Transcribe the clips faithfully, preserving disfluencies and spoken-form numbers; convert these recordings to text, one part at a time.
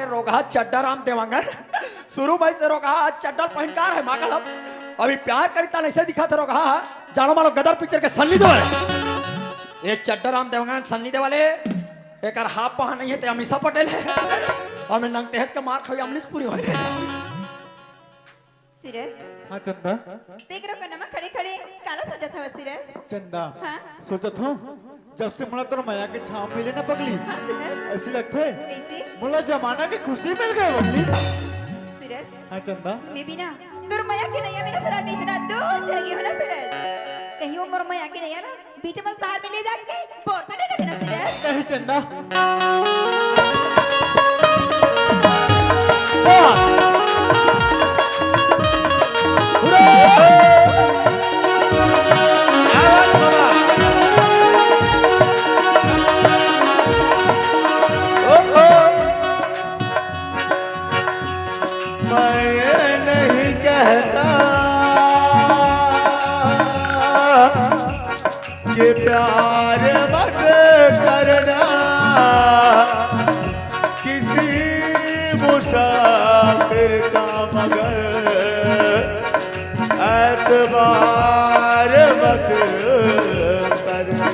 रोगहा चड्डा राम देवांगन। शुरू में से रोगहा, आज चड्डा पहिन कार है, माँ कसम। अभी प्यार करी ता नइसे दिखा था रोगहा। जानो मानो गदर पिक्चर के सन्नी देवल। ये चड्डा राम देवांगन सन्नी देवल हे। एकर हाफ पहा नहीं है ते अमीषा पटेल हे। अउ मैं नंगतेहज के मार खाई अमरीश पुरी होय। सिरज। हाँ चंदा। देख रहो कनमा खड़े खड़े काला सोचत हवस सिरज। चंदा। हाँ। सोचत हूँ, जब से मोला तोर मया के छाँव मिले ना पगली, हाँ सिरज। अइसे लगथे कइसे? मोला जमाना के खुशी मिल गे पगली। सिरज। हाँ चंदा। मैं भी ना तोर मया के नैया में ना सुराग इतना दूर चल गे हूँ ना सिरज। कहीं वो मोर मया के नैया ना बीच में तार में ले जाके बोर तो नहीं कभी ना सिरज। नहीं चंदा। मैं नहीं कहता कि प्यार मत करना किसी मुसाफिर का, मगर एतबार मत करना।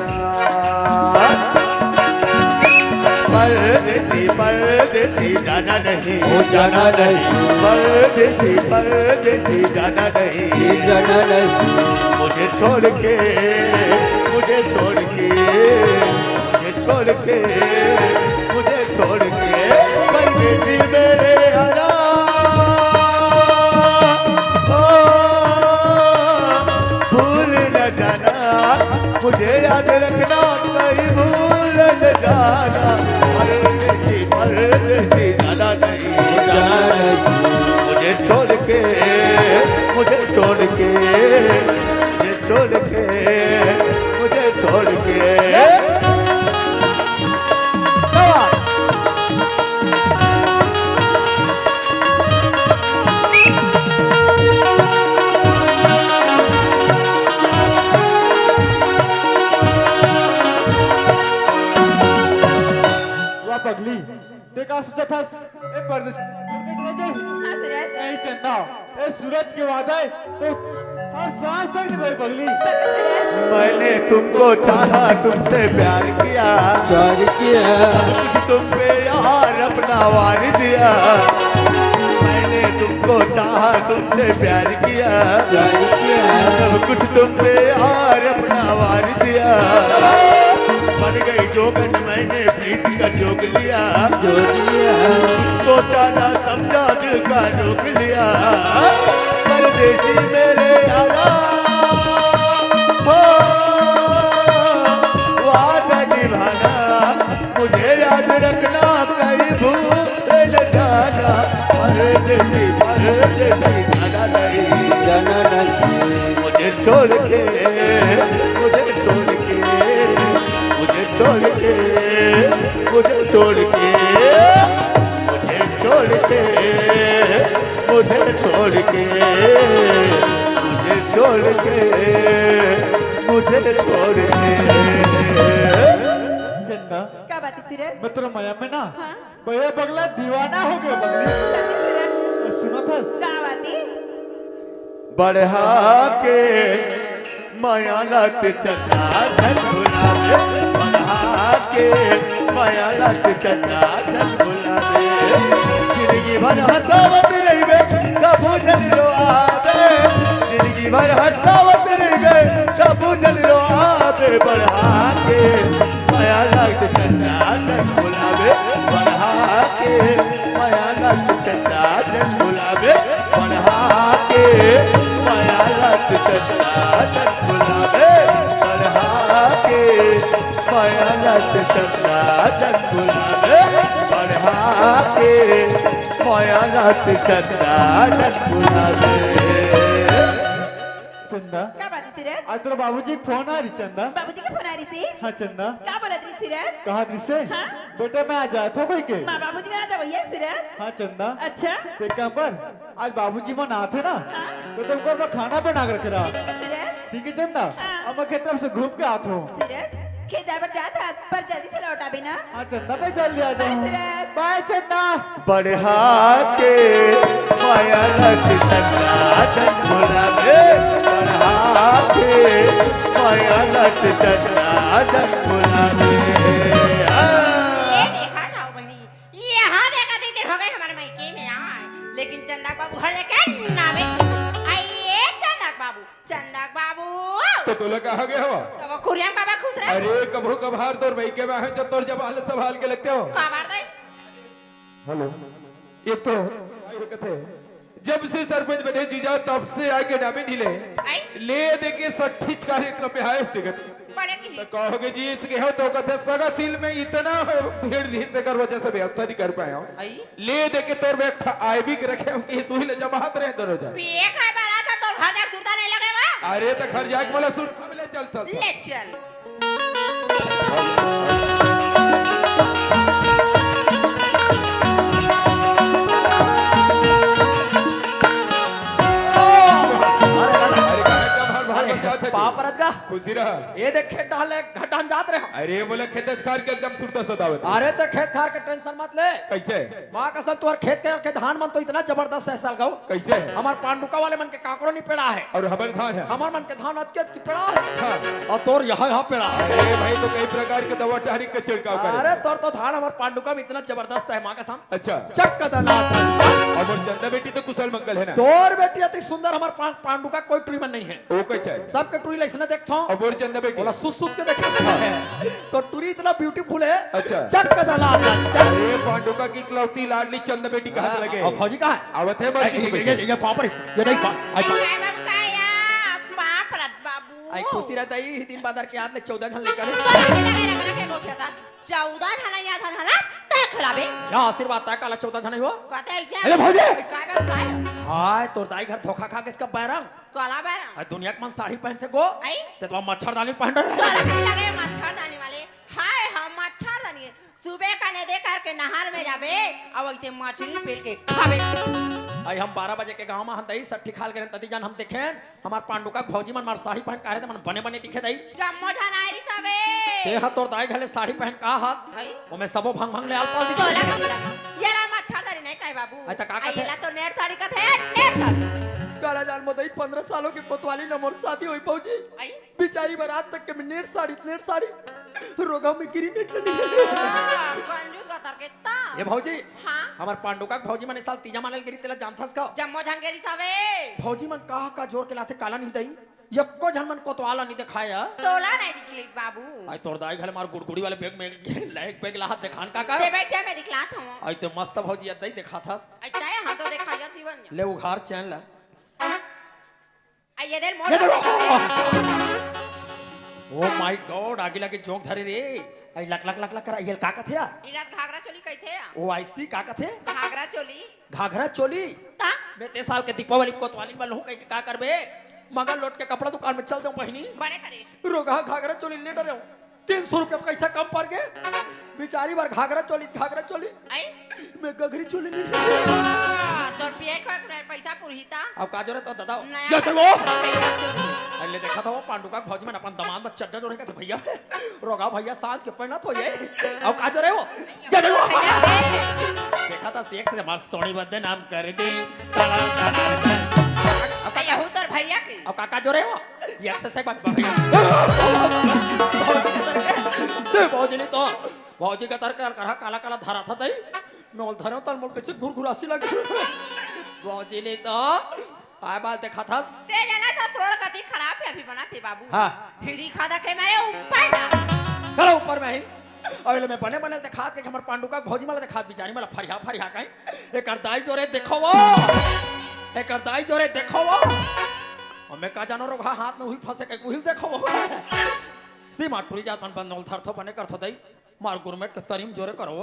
परदेसी, परदेसी जाना नहीं, वो जाना नहीं। परदेसी, परदेसी जाना नहीं, जाना नहीं। मुझे छोड़ के, मुझे छोड़ के, मुझे छोड़ के, मुझे छोड़ के परदेसी मेरे यारा। ओ, भूल न जाना, मुझे याद रखना, कहीं भूल न जाना। परदेसी, परदेसी जाना नहीं, जाना नहीं। मुझे छोड़ के, मुझे छोड़ के, मुझे छोड़ के, मुझे छोड़ के। वाह पगली, ते का सोचत हस? ए परदेसी, हाँ सिरज। नहीं चंदा, ए सूरज के वादा है तो हर सांस तक निभाई पगली। मैंने तुमको चाहा, तुमसे प्यार किया, प्यार किया। कुछ तुम पे यार अपना वार दिया। मैंने तुमको चाहा, तुमसे प्यार किया, प्यार किया। सब कुछ तुम पे यार अपना वार दिया। बन गई जोगन, मैंने प्रीत का जोग लिया, जोग लिया। सोचा ना समझा दिल का रोग लिया। परदेसी मेरे यारा, हो, वादा निभाना, मुझे याद रखना, कहीं भूल न जाना। परदेसी, परदेसी जाना नहीं, जाना नहीं। मुझे छोड़ के, मुझे छोड़ के, मुझे छोड़ के, मुझे छोड़ के, मुझे छोड़ के, मुझे छोड़ के, मुझे छोड़ के, मुझे छोड़ के। चंदा, का बात है सिरज? मैं तोर मया में ना हाँ? बया पगला दीवाना हो गया पगली। सच्ची सिरज? सुनत हस? का बात है? बढ़ा के मया लत चंदा झन भुलावे, बढ़ा के मया लत चंदा झन भुलावे। जिंदगी भर हंसावत रहिबे, कभू झन रोआवे। जिंदगी भर हंसावत रहिबे, कभू झन रोआवे। बढ़ा के मया लत चंदा झन भुलावे, बढ़ा के मया लत चंदा झन भुलावे। बढ़ा के मया लत चंदा झन भुलावे, बढ़ा के मया लत चंदा झन भुलावे, बढ़ा के मया लत चंदा झन भुलावे। चंदा, का बात है सिरज? आज तोर बाबूजी के फोन आ रही चंदा। बाबूजी के फोन आ रही सी? हाँ चंदा। का बोलत रही सिरज? कहा जिसे? हाँ? बेटा मैं आ जात हूँ कोई के। माँ बाबूजी ना जाओ ये सिरज? हाँ चंदा। अच्छा। ते काम कर, आज बाबूजी मन आथे ना, हाँ? तो तुमको मैं खाना बना करके रहा। ठीक है सिरज? ठीक है चंदा। हाँ। अब मैं खेत तरफ से घूम के आता हूँ। सिरज? खेत जाए बर जात हस, पर जल्दी से लौट आबे ना। हाँ चंदा, मैं जल्दी आ जाऊँ। बाय सूरज। बाय चंदा। बढ़ा के माया लट चंदा जन भुला दे, बढ़ा के माया लट चंदा जन भुला दे। हाँ। ये देखा था बहिनी, यहाँ देखा थी हो गए हमारे मायके में आए, लेकिन चंदा बाबू हर के नामे। आइए चंदा बाबू, चंदा बाबू। तो तोला कहाँ गया हो? तो वो खुरिया में काबर खुद रहे? अरे कभू कभार तोर मायके में आहे, जब तोर जबान संभाल के लगते हो। काबर दे? हेलो, ये तो कथे, जब से सरपंच बने जीजा, तब से आके नामे नहीं ले। आई? ले दे के सट्ठी कार्यक्रम में आए सिगत। बड़े की। तो कहोगे जी, इसके हो तो कथे, सगा सील में इतना भीड़ रही, सेकर वजह से व्यवस्था नहीं कर पाए हो। आई? ले दे के तोर में एक ठा आईबी के रखे हो कि सुई ले जमात रहे दोनों जन। पिए खाए बारा था, तोर घर जाके सुरता नहीं लगे वा? अरे तो घर जाके बोला सुरता में ले चल, चल, चल। ले चल। अरे, अरे, अरे, पाँव परत गा। खुशी रहा। ये देख, खेत डाल ले, घर डाल जात रहे। अरे, बोले, खेत खार के एकदम सुरता सतावत। अरे, तो खेत खार के टेंशन मत ले। कैसे? माँ कसम, तोहर खेत के, के धान मन तो इतना जबरदस्त है साल गाँव। कैसे है? हमार पांडुका वाले मन के काकरो नहीं पेड़ा है। और हमर धान है? हमर मन के धान अतके अतके पेड़ा है। हाँ। और तोर यहाँ, यहाँ पेड़ा है। अरे भाई, तो कई प्रकार के दवा टहनी के छिड़काव करे। अरे, तोर तो धान हमार पांडुका में इतना जबरदस्त है, माँ कसम। अच्छा। चक दना दन। और मोर चंदा बेटी तो कुशल मंगल है ना? तोर बेटी अति सुंदर, हमार पा-, पांडुका कोई टुरी मन नहीं है। वो कैसे है? सबके टुरी ला इसने देखथो। और मोर चंदा बेटी? बोला, सुत सुत के देखे। तो टुरी इतना beautiful है। अच्छा। चक दला दन, चक। अरे, पांडुका की इकलौती लाडली चंदा बेटी कहाँ हाँ, लगे? और भौजी कहाँ है? आवत है, ए, भौजी ए, को ए, बेटी। ए, ए, पाँव पर, ये देख, पा-, आई, पा-, बाबू। आई, खुशी रहता है, ई दिन बाजार के हाथ ले चौदह झन लेकर। तो रखे, रखे, रखे, रखे, गोठिया था। चौदह झन या था झन, तय खिलाबे। या आशीर्वाद तय काला चौदह झन हो? कहते हैं क्या? अरे भौजी! काय बात है? हाय, तोर दाई घर धोखा खा के इसका बैरंग। काला बैरंग? आ, दुनिया के मन साड़ी पहनथे गो। आई? ते तो मच्छरदानी पहन रहे। तो लगे, लगे मच्छरदानी वाले। हाय, हम मच्छरदानी। सुबह का ने दे करके नहर में जाबे, अब ऐसे मछली पेल के खाबे। आई हम बारह बजे के गांव में हन दई, सट्ठी खाल के तती जान हम देखेन, हमार पांडुका के भौजी मन मार साड़ी पहन काहे ते मन बने बने दिखे दई। जम्मो झन आए रहिस हवे। ते ह तोर दाई घले साड़ी पहन का हस? आई? ओमे सबो भंग भंग ले आल पाल दिखे। तोला का मिला? ये ला मच्छरदानी नहीं कहे बाबू। आई त का आई कथे? ला तो नेट साड़ी कथे, नेट साड़ी। काला जान मदई पन्द्रह सालों के कोतवाली न मोर शादी होई भौजी। आई? बिचारी बर आज तक के में नेट साड़ी, नेट साड़ी। रोगा में गिरी नेट ले नहीं। हाँ, कंजूस गतर के ता। ये भौजी, हाँ? हमार पांडुका के भौजी मन ए साल तीजा माने ल गिरी तेला जानथस का? जम्मो झन गिरी सावे। भौजी मन कहा का जोर के लाथे काला नहीं दई? यक्को झन मन कोतवाला नहीं दिखाया। तोला नहीं दिखली बाबू। आई तोर दाई घले मार गुड़गुड़ी वाले बैग में लायक बैग लाहत देखान का का? ते बैठे में दिखलात हूँ। आई ते मस्त भौजी अद्दई देखाथस। आई तय हम तो दिखाया जीवन। ले उघार चैन ला। आ, ये दे मोर ये दे। Oh my God, आगी लागे जोंक धरे रे। आई लक लक लक लक करा, ये का कथे आ? इला घाघरा चोली कहिथे आ। ओ, I see, का कथे? घाघरा चोली। घाघरा चोली? ता? मैं ते साल के दीपावली कोतवाली में लहूं कहीं के का करबे? मगर लोट के कपड़ा दुकान में चल दऊं बहिनी। बने करे। रोगा घाघरा चोली ले डरे हूं। तीन सौ रुपया पैसा कम पड़ गे। बिचारी बर घाघरा चोली, घाघरा चोली। आई? मैं गघरी चोली नहीं। हाँ, तोर पिए खो के पैसा पुरही ता। अब का जोरे तो दादा। नया ये तो वो। पैसा। अरे ले देखा था वो पांडुका भौजी मन अपन दामाद में चड्डा जोरे का था भैया। रोगा भैया सांझ के पहना तो ये। अब का जोरे वो। ये देखो। देखा था सेक्स से हमार सोनी बदे नाम कर दी। अब का, अरे यहू तोर भैया की। अब का, का जोरे वो। ये से से बात भौजी के तरके, से भौजी ले तो, भौजी के तरके करहा काला काला धरा था तई। मैं ओल धरे तल मोल कैसे घुरघुरासी लगे। भौजी ले तो, आय बात देखा था। ते जना था तोर गति खराब है अभी बना थे बाबू। हाँ। हिरी खादा के मेरे ऊपर ना। चलो ऊपर में ही। अबे ले मैं बने बने देखात के हमर पांडुका भौजी मला देखात बिचारी मला फरिया फरिया कहीं। एकर दाई जोरे देखो वो। एकर दाई जोरे देखो वो। और मैं का जानो रोगा हाथ में हुई फंसे के उहिल देखो वो। सीमा टुरी जात मन बंदोल थरथो बने करथो दई। मार गुरमेट के तरीम जोरे करो।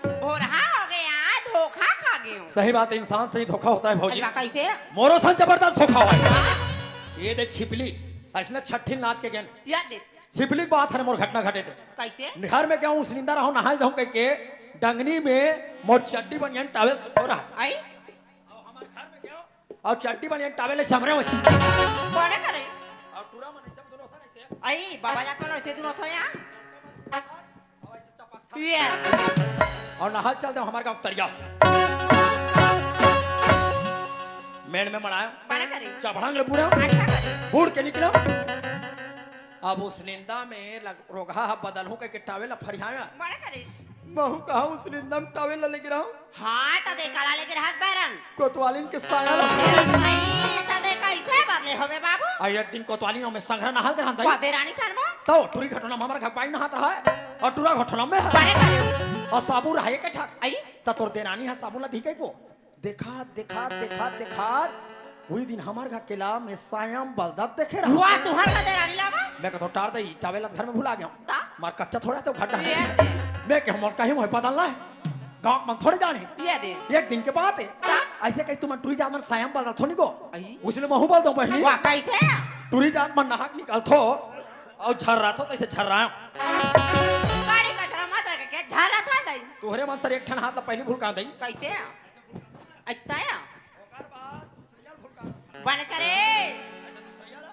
भोरहा हो गया, धोखा खा गयो। सही बात है, इंसान से ही धोखा होता है भौजी। अजवा कैसे? मोरो सन जबरदस्त धोखा हुआ है। ये देख छिपली, ऐसने छठी नाच के गेन। या दे। छिपली के बात है मोर घटना घटे थे। कैसे? निहार में क्या हूँ, उस निंदा रहूँ, नहाल जाऊँ कह के डंगनी में मोर चड्डी बनियान टावेल सुखो रहा। आई? और हमारे घर में क्या हूँ? और चड्डी बनियान टावेल है समरे वैसे। बड़े करे। और टूरा मन ऐसे दोनों सन ऐसे। आई, बाबा जात वाला ऐसे दोनों थो यहाँ। ये। अउ नहा चल दे हमर गाँव तरिया। मेड़ में मड़ायो। बड़ा करे। चपड़ांग ले बूढ़ा। अच्छा करे। बूढ़ के निकलो। अब उस निंदा में लग, रोगहा ह बदलहूँ कहिके टावेल ला फरियावे। बड़ा करे। महूँ कहाँ उस निंदा में टावेल ला लेके रहूँ। हाँ, त दे काला लेके रहस बैरन। कोतवालिन के साया ला। नहीं, त दे कैसे बदले होबे बाबू? आ एक दिन कोतवालिन में संघरा नहात रहन दई। बदे रानी शर्मा। तो टूरी घटना में हमर घर पाई नहात रहा है। अउ टूरा घटना में है। बड़े करे। अउ साबुन रहा एक ठक। आई? त तोर देरानी ह साबुन ला धिके को। देखा, देखा, देखा, देखा। वही दिन हमर घर केला में सायम बलदत देखे रहा। वाह, तुहर का देरानी लावा? मैं कथों टार दई, टावेल ला घर में भुला गया हूँ। ता? मार कच्चा थोड़ा तो घटा है। ये दे। मैं कहूँ मोर कहीं मुँह बदलना है। गाँव मन थोड़े जाने। ये दे। एक दिन के बात है। ता? ऐसे कहीं तुमन टूरी जात मन सायम बलदत हो निको। आई? उसने महूँ बलदों बहिनी। वाह, कैसे? टूरी जात मन नहाक निकलथो। अउ झर्राथो तैसे झर्रायो। गाड़ी कचरा मत रखे, के झर्राथा दई। तोहरे मन सरी एक ठन हाथ ला पहिली भुलका दई। कैसे? अच्छा या? ओकर बाद दूसरिया भुलका। बन करे। ऐसे दूसरिया ला।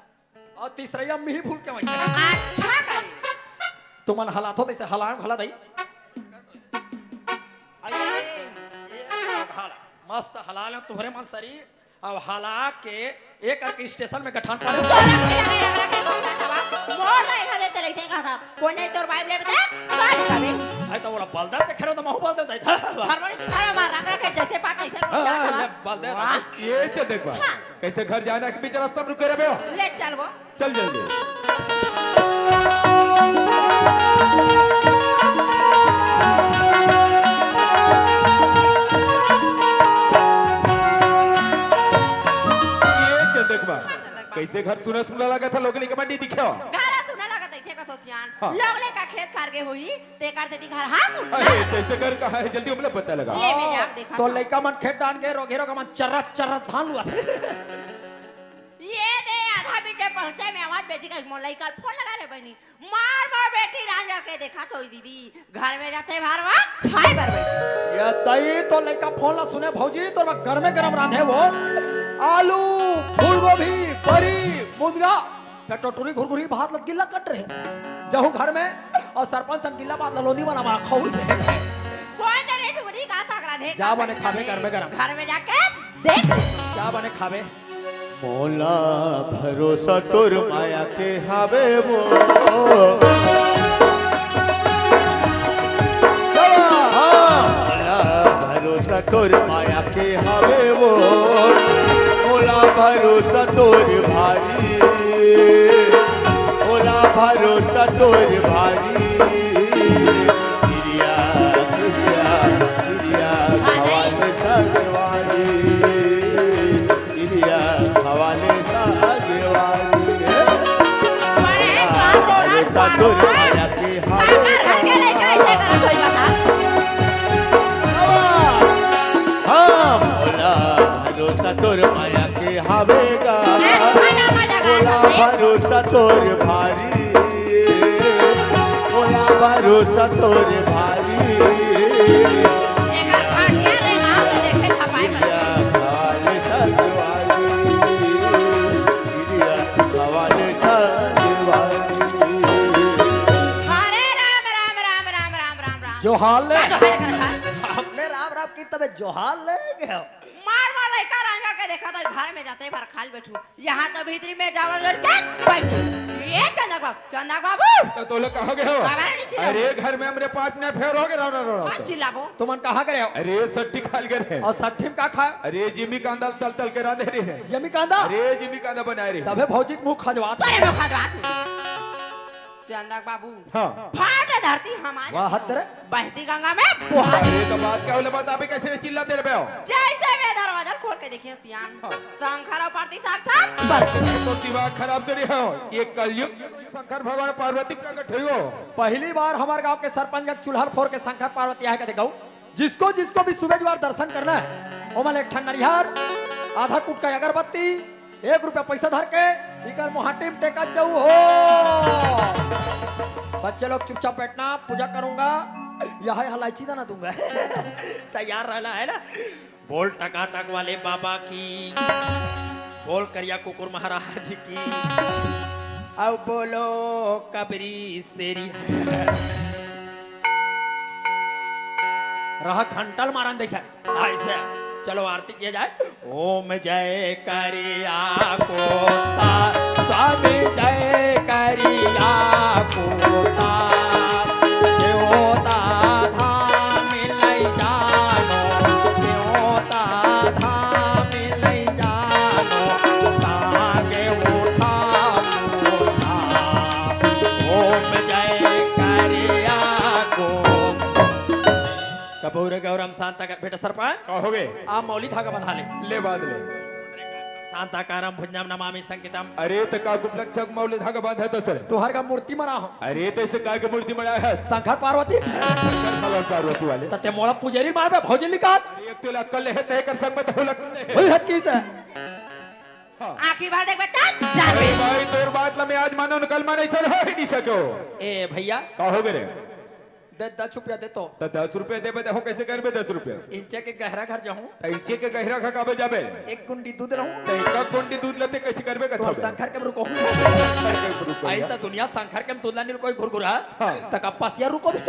अउ तीसरिया में ही भुलके वैसे। अच्छा करे। तुमन हलाथो तैसे हलायो हला दई। अरे। ये हाला। मस्त हला ले तोहरे मन सरी। अब हला के एक करके स्टेशन में गठान पारे। तोरा के लगे रगड़ा के बहुत अच्छा बा। मोर दाई खा देते रहिथे का था। कोने तोर बाइब ले बता? गाड़ी का बे। आई तो बोला बलदत देखे रहो तो महूँ बलदत देता। हरमोनी की थारा मार रगड़ा के जैसे पाक कैसे हाँ, हाँ, ले बलदत। वाह। ये चल देख बा। हाँ। कैसे घर जाना के बीच रास्ता में रुके रहे हो? ले चल वो। चल जल्दी। ये चंदकबा, हाँ, चंदकबा। कैसे घर सुना सुना लगा था, लोग लेके मंडी दिखे हो? घर सुना लगा था, इथे का सोचियान। हाँ। लोग लेका खेत खार के हुई, ते कर देती घर हाँ सुन। अरे, कैसे घर कहाँ है, जल्दी हमला पता लगा। ले, मैं जाके देखा तो था। लइका मन खेत डान के रोघे रोघा मन चर्रा चर्रा धान लुआ। ये दे आधा मिनट पहुंचे में आवाज बेटी का मोर लइका फोन लगा रे बहनी। मार मार बेटी रांझा के देखा तो दीदी घर में जाते भार वा खाए बर बैठी। ये दई तो लइका फोन ला सुने भौजी तोर बर गरमे गरम रांधे वो आलू फूलगोभी बरी मुनगा पेटो टूरी घुरघुरी भात लग गिल्ला कट रहे जहू घर में अउ सरपंच सन गिल्ला भात ललोनी बना मा खाऊ से। कोन रे टुकड़ी का साग रांधे जा बने खाबे गरमे गरम। घर में जाके देख। जा बने खाबे। मोला भरोसा तोर माया के हावे वो। हाँ, मोला भरोसा तोर माया के हावे वो। मोला भरोसा तोर भारी, मोला भरोसा तोर भारी। किरिया, किरिया, किरिया, भवानी सजवारी। किरिया भवानी साजवारी रे। बड़े का तोरा भरोसा तोर माया के हावे। काकर घर के लइका ऐसे करत होई बता। हाँ, मोला भरोसा तोर माया के हावे गा। अच्छा ना मजा मोला भरोसा तोर भारी। मोला भरोसा तोर भारी। एकर भाटिया रे माँ तो देखे छपाई पर। हरे राम, राम, राम, राम, राम, राम, राम। जोहार ले। का जोहार कर रहा? हमने राम राम की तबे जोहार ले गए। मार मार लइका रांझा के देखा तो घर में जाते भर खाल बैठू। यहाँ तो भीतरी में जावल लड़के बैठू। ये चंदक बाबू, चंदक बाबू। तो तोले कहाँ गए हो? बाबा ने चिल्ला। अरे घर में हमरे पाँच ने फेर हो गए, राव, राव, राव, राव। कौन चिल्लाबो? तुमन कहाँ गए हो? अरे सट्टी खाल गए रहे। और सट्टी में का खाए? अरे जिमी कांदा तल तल के रांधे रहे। जिमी कांदा? अरे जिमी कांदा बनाए रहे। तबे भौजी के मुंह खजवात। तोरे मुंह खजवात। चंदक बाबू। हाँ। फाट धरती हमारे वाह, हद रे। बहती गंगा में बोहा। अरे तो बात क्या होले, बताबे कैसे चिल्लाते रहे हो? जैसे मैं दरवाजा खोल के देखियो सियान। हाँ। शंकर और पार्वती साक्षात। बस। तो दिमाग खराब तो नहीं हो, ये कलयुग में कोई शंकर भगवान पार्वती प्रकट हुई हो? पहली बार हमारे गांव के सरपंच का चूल्हा फोर के शंकर पार्वती आए का देखो। जिसको जिसको भी सुबह जवार दर्शन करना है, ओमन एक ठन नरिहर, आधा कुटका अगरबत्ती, एक रुपया पैसा धर के इकर मुहाटी में टेकत जाऊ हो। बच्चे लोग चुपचाप बैठना, पूजा करूंगा। यह है इलायची दाना दूंगा। तैयार रहना है ना। बोल टकाटक वाले बाबा की, बोल करिया कुकुर महाराज की, अब बोलो कबरी शेरी। रहा घंटल मारन दइसे। ऐसे चलो आरती किया जाए। ओम जय करिया कोता, स्वामी जय करिया कोता, देवता धाम लई जानो, देवता धाम लई जानो, ताके उठा कोता। ओम जय करिया को। कपूर गौरम शांता का बेटा सरपंच। का हो गे? आप मौली धागा बंधा ले। ले बांध ले। शांताकारम भुजंगम नमामि संकेतम। अरे त का गुप्त लक्षक मौली धागा बांधा तो सर? तुहर का मूर्ति मरा हो। अरे त ऐसे काय के मूर्ति मरा है? शंकर पार्वती। शंकर भगवान पार्वती वाले। त ते मोला पुजेरी मार बे भौजी निकाल। अरे एक तेला कल है तय कर संग में तो लग नहीं है। वही हद की से। हाँ। आँखी भर देख बेटा, जान अरे ले। भाई तोर बात ला मैं आज मानो न कल मानो ऐसा हो ही नहीं सको। ए भैया। का हो गे रे? दे दस रुपया दे तो। त दस रुपया देबे त हो कैसे करबे दस रुपया? इंचे के गहरा घर जाहूँ। त इंचे के गहरा घर काबे जाबे? एक गुंडी दूध रहूँ। त एक गुंडी दूध लेते कैसे करबे कथा तोर बे? शंकर के रुको। शंकर के रुको आई भैया। त दुनिया शंकर के दूध लानी कोई घुरघुरा। हाँ। त का पसिया रुको बे।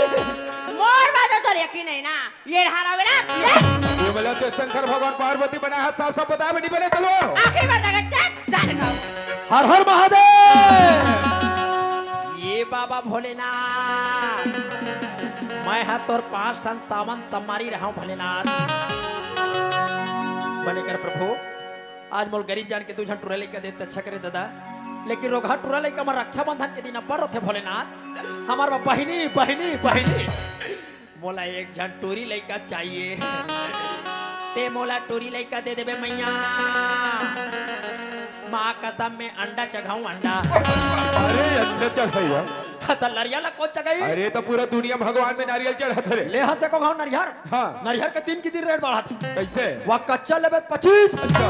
मोर बात तो यकीन है ना। ये हारा वाला, ले। ये वाला तो शंकर भगवान पार्वती बना है, साफ साफ बता भी नहीं बने, चलो। आखिरी बार जाके चल, जाने का। हर हर महादेव। ये बाबा भोलेनाथ, मैं हा तोर पांच ठन सावन सम्मारी रहा हूँ भोलेनाथ। बने कर प्रभु, आज मोल गरीब जान के दू झन टुरा लइका दे त अच्छा करे दादा, लेकिन रोगहा टुरा लइका मन रक्षाबंधन के दिन अब्बड़ रोथे भोलेनाथ। हमार बहिनी, बहिनी, बहिनी। मोला एक झन टूरी लइका चाहिए। ते मोला टूरी लइका दे देबे मैया। माँ कसम मैं अंडा चघाऊं अंडा। अरे अंडा चढ़ाइया। त लरिया ला कोन चघाई? अरे त पूरा दुनिया भगवान में नारियल चढ़त रे। ले हंसे को घाव नरियर। हाँ। नरियर के दिन की दिन रेट बढ़त। कैसे? वह कच्चा लेबे पच्चीस। अच्छा।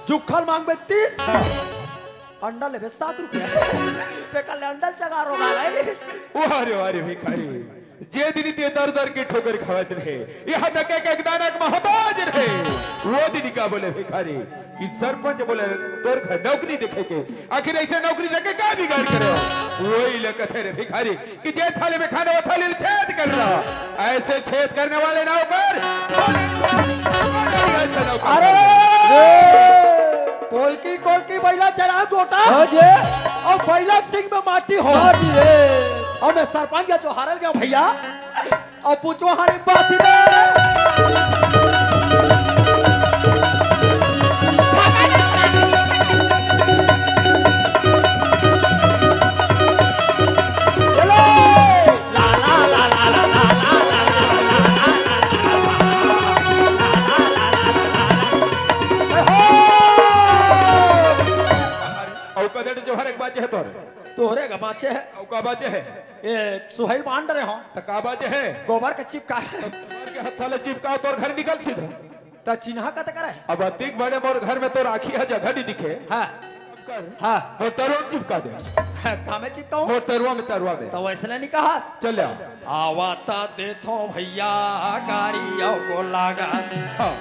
जुखल मांगबे तीस। हाँ। अंडा लेबे सात रुपया। बेकार ले अंडा चघा रोगा रे। वाह रे, वाह रे भिखारी, जे दिन ते दर दर के ठोकर खावत रहे, यहाँ तक एक एक दानक महताज रहे, वो दिन का बोले भिखारी कि सरपंच बोले तोर घर नौकरी देखे के, आखिर ऐसे नौकरी देके का बिगाड़ करे? वही ले कथे रे भिखारी कि जे थाली में खाना वो थाली छेद कर रहा, ऐसे छेद करने वाले नौकर, ऐसे नौकर। अरे! कोलकी, कोलकी बैला चरा गोटा। हाँ जी। अउ बैला के सिंग में माटी हो। हाँ जी रे। अउ मैं सरपंच या जो हारल गया भैया, अउ पूछो हारी बासी रे। अउ कदर जोहर एक बात है तोर। तोहरे का बाचे है। अउ का बाचे है? ए, सुहैल बांध रहे हो। त का बाचे है? गोबर के चिपका है। गोबर के हत्था ले चिपका, तोर घर निकल सीधा। त चिन्हा कत करे? अब अतिक बड़े मोर घर में तोर आँखी ह जगह नहीं दिखे। हाँ। कर। हाँ। मोर तरुआ में चिपका दे। हाँ, का में चिपकाऊं? मोर तरुआ में, तरुआ में। त वैसे नहीं कहा। चल आ। आवा त देथो भैया गारी अउ को लागा। हाँ।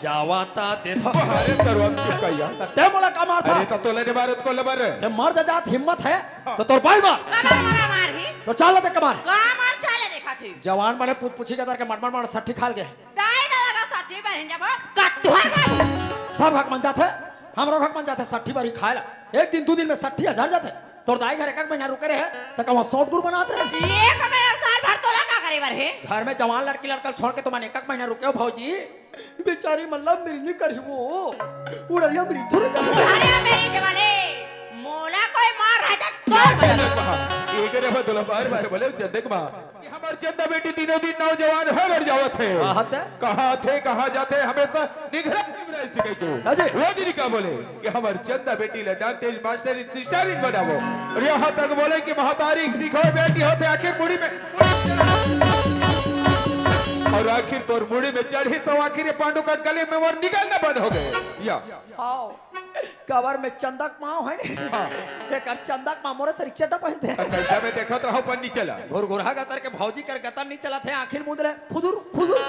जावा त देथो। अरे तरुआ में चिपकाइया। त ते मोला का मारथा? अरे त तोले ने मारे त कोले मारे। ते मर्द जात हिम्मत है, हाँ। त तोर बाई मार। कमर मोला मारही। त चाल ते कमार। कमर चाले देखा थी। जवान बने पूछ पूछी के तर के मटमट मट सट्ठी खाल के। दाई दादा का सट्ठी बहिन जब कत्तुहर का। सब हक मन जाथे, हमरो हक मन जाथे सट्ठी बारी खाए ला। एक दिन दू दिन में सट्ठी हजार जाथे। तोर दाई घर एक एक महीना रुके रहे, त कहूँ सौट गुर बनात रहे। एक महीना साल भर तोला का करे बर हे? घर में जवान लड़की लड़का छोड़ के तुमन एक एक महीना रुके हो भौजी। बेचारी मल्ला मिर्गी करही वो, उड़रिया मिर्गी थोड़े करही। अरे मेरी जवाले, मोला कोई मार रहा था तोर से। एक रे बा तोला बार बार बोले चंदक माँ। कि हमर चंदा बेटी दिनों दिन नौजवान होय बर जावत हे। कहाँ थे? कहाँ थे, कहाँ जाथे, हमेशा निघरा निघरा सिखाई तू। हाँ जी। वो दिन का बोले कि हमर चंदा बेटी ला डॉक्टर, मास्टर, सिस्टर इन बनावो। अउ यहाँ तक बोले कि महतारी सिखोय बेटी होथे, आखिर मुड़ी में, अउ आखिर तोर मुड़ी में चढ़िस, आखिर ये पांडु का गले में मोर निकलना बंद हो गे। या। आओ। कबर में चंदक माँ है ने? हाँ। एकर चंदक माँ मोरे सरी चड्डा पहनथे। त चड्डा में देखत रहो, पर नहीं चला। घुरघुरहा गतर के भौजी कर गतर नहीं चलत हे, आँखी ल मूंद ले, फुदुर, फुदुर।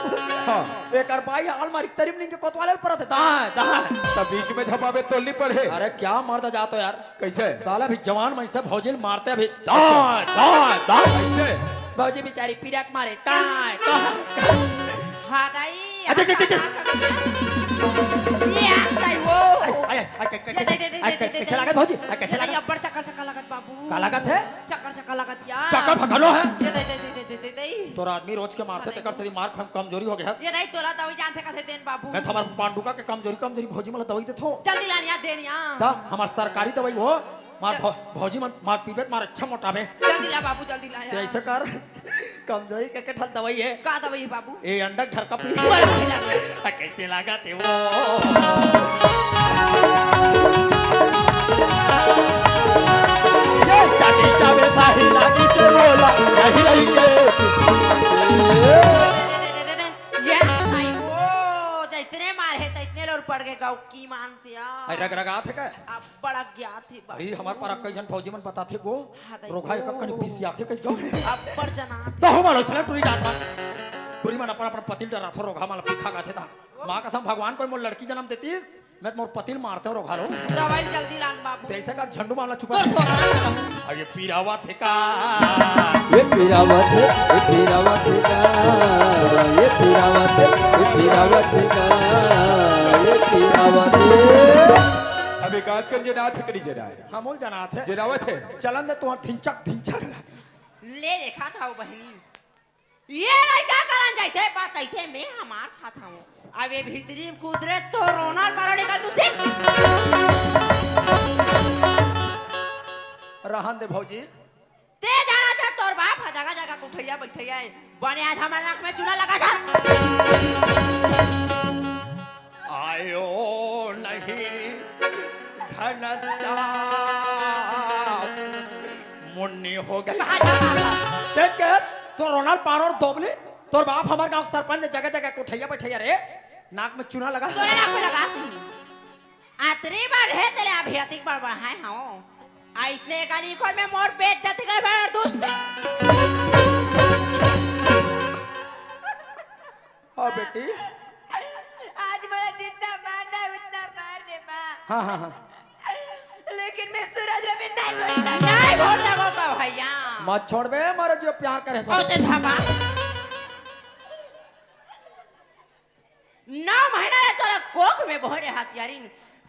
हाँ। एकर बाई आल मारी तरी म निंगे कोतवाले ल परत हे, दाएं, दाएं। त बीच में झपाबे तोल नहीं पड़े। अरे क्या मर्द जातो यार। कैसे? साला भी जवान में से भौजी ल मारथे अभी, दाएं, दाएं, दाएं। कैसे? भौजी बेचारी पीरा के मारे, दाएं, दाएं। हाँ, दाई, अरे, अरे, अरे, अरे। ये आ, दाई, वो। अरे, अरे, अरे, ये दे, दे, दे, अरे, दे, दे, कैसे दे। लागत भौजी? अरे, कैसे ये दाई, लागत? अब्बड़ चक्कर, चक्कर लागत, बाबू। का लागत हे? चक्कर, चक्कर लागत, यार। चक्कर भगलो हे? ये दे, दे, दे। तोर आदमी रोज के मारथे, अरे। तेकर सेती मार खम-, कमजोरी हो गे हे। ये दाई, तोला दवाई जानथे कथे देन, बाबू। मैं तो हमर पांडुका के कमजोरी, कमजोरी भौजी मन ला दवाई देथों। जल्दी लान यार, देन यार। त हमर सरकारी दवाई हो, मार चल। भौ-, भौजी मन, मार पीबे त मार अच्छा मोटाबे। जल्दी ला बाबू, जल्दी ला ते यार। अइसे कर, कमजोरी के, के ठन दवाई हे? का दवाई हे बाबू? ए अंडा ढरका पी। बोल भाई लगे। आ, कैसे लागत हे वो? ये चाटी चावे साही लागी से बोला, नहीं रही के। दे, दे, दे, दे, दे। ये आई वो, जैसने मार हे, तैसने लोर पड़ गे गौ की मान से यार। अरे रगरगात हे का? अब बड़ा ज्ञात हे बाबू। भाई, हमार पारा कई झन फौजी मन बताथे गो, हाँ, दाई। रोगहा एक कनी पिसियाथे कई गो। अब पर जनात तो हे। हम आलो सला टुरी जात बा। टुरी मन अपन अपन पतिल डराथो, रोगहा मन ला पिखा गाथे ता। माँ कसम भगवान कोई मोर लड़की जन्म देतीस, मैं तो मोर पतिल मारते हो रोगहा लो। दवाई जल्दी लान बाबू। ते अइसे कर झंडू मामला छुपा। तोर सोच। अब ये पीरावत हे का? ये पीरावत हे, ये पीरावत हे का? ये पीरावत हे, ये पीरावत हे का? ये पीरावत हे। अब एक आध कन जनात हे कनी जनाए। हमोल जनात हे। जनावत हे। चलन दे तुहार धिंचक, धिंचक ला। ले देखा था वो बहिनी। ये लइका करन जइसे बात तइसे मैं हमार खात हवं। अब ये भीतरी में कुदरत तो रोनल पारो निकल तू से। रहन दे भौजी। ते जाना था तोर बाप ह जगह जगह कुठैया बैठैया हे। बने आज हमारे नाक में चूना लगा था। आयो नहीं घनश्याम मुन्नी हो गई। कहाँ जा रहा था? देख के तो रोनल पारो दोबली, तोर बाप हमार गांव सरपंच, जगह जगह कुठैया बैठैया रे, नाक में चूना लगा। तोरे नाक में लगा। अतरी बार हे तेले अभी अतिक बार बढ़ाए हूँ। आ इतने गली खोर में मोर बेइज्जती कर बड़ा दुष्ट। हाँ बेटी। आज मोला जितना मारना है उतना मार दे माँ। हाँ, हाँ, हाँ। लेकिन मैं सूरज रवि नहीं भूल सकता। नहीं भूल सको का भैया। मत छोड़बे, मारे जो प्यार करे सो। ओ ते धाबा। नौ महीना ले तोरा कोख में बोहरे हथियारिन,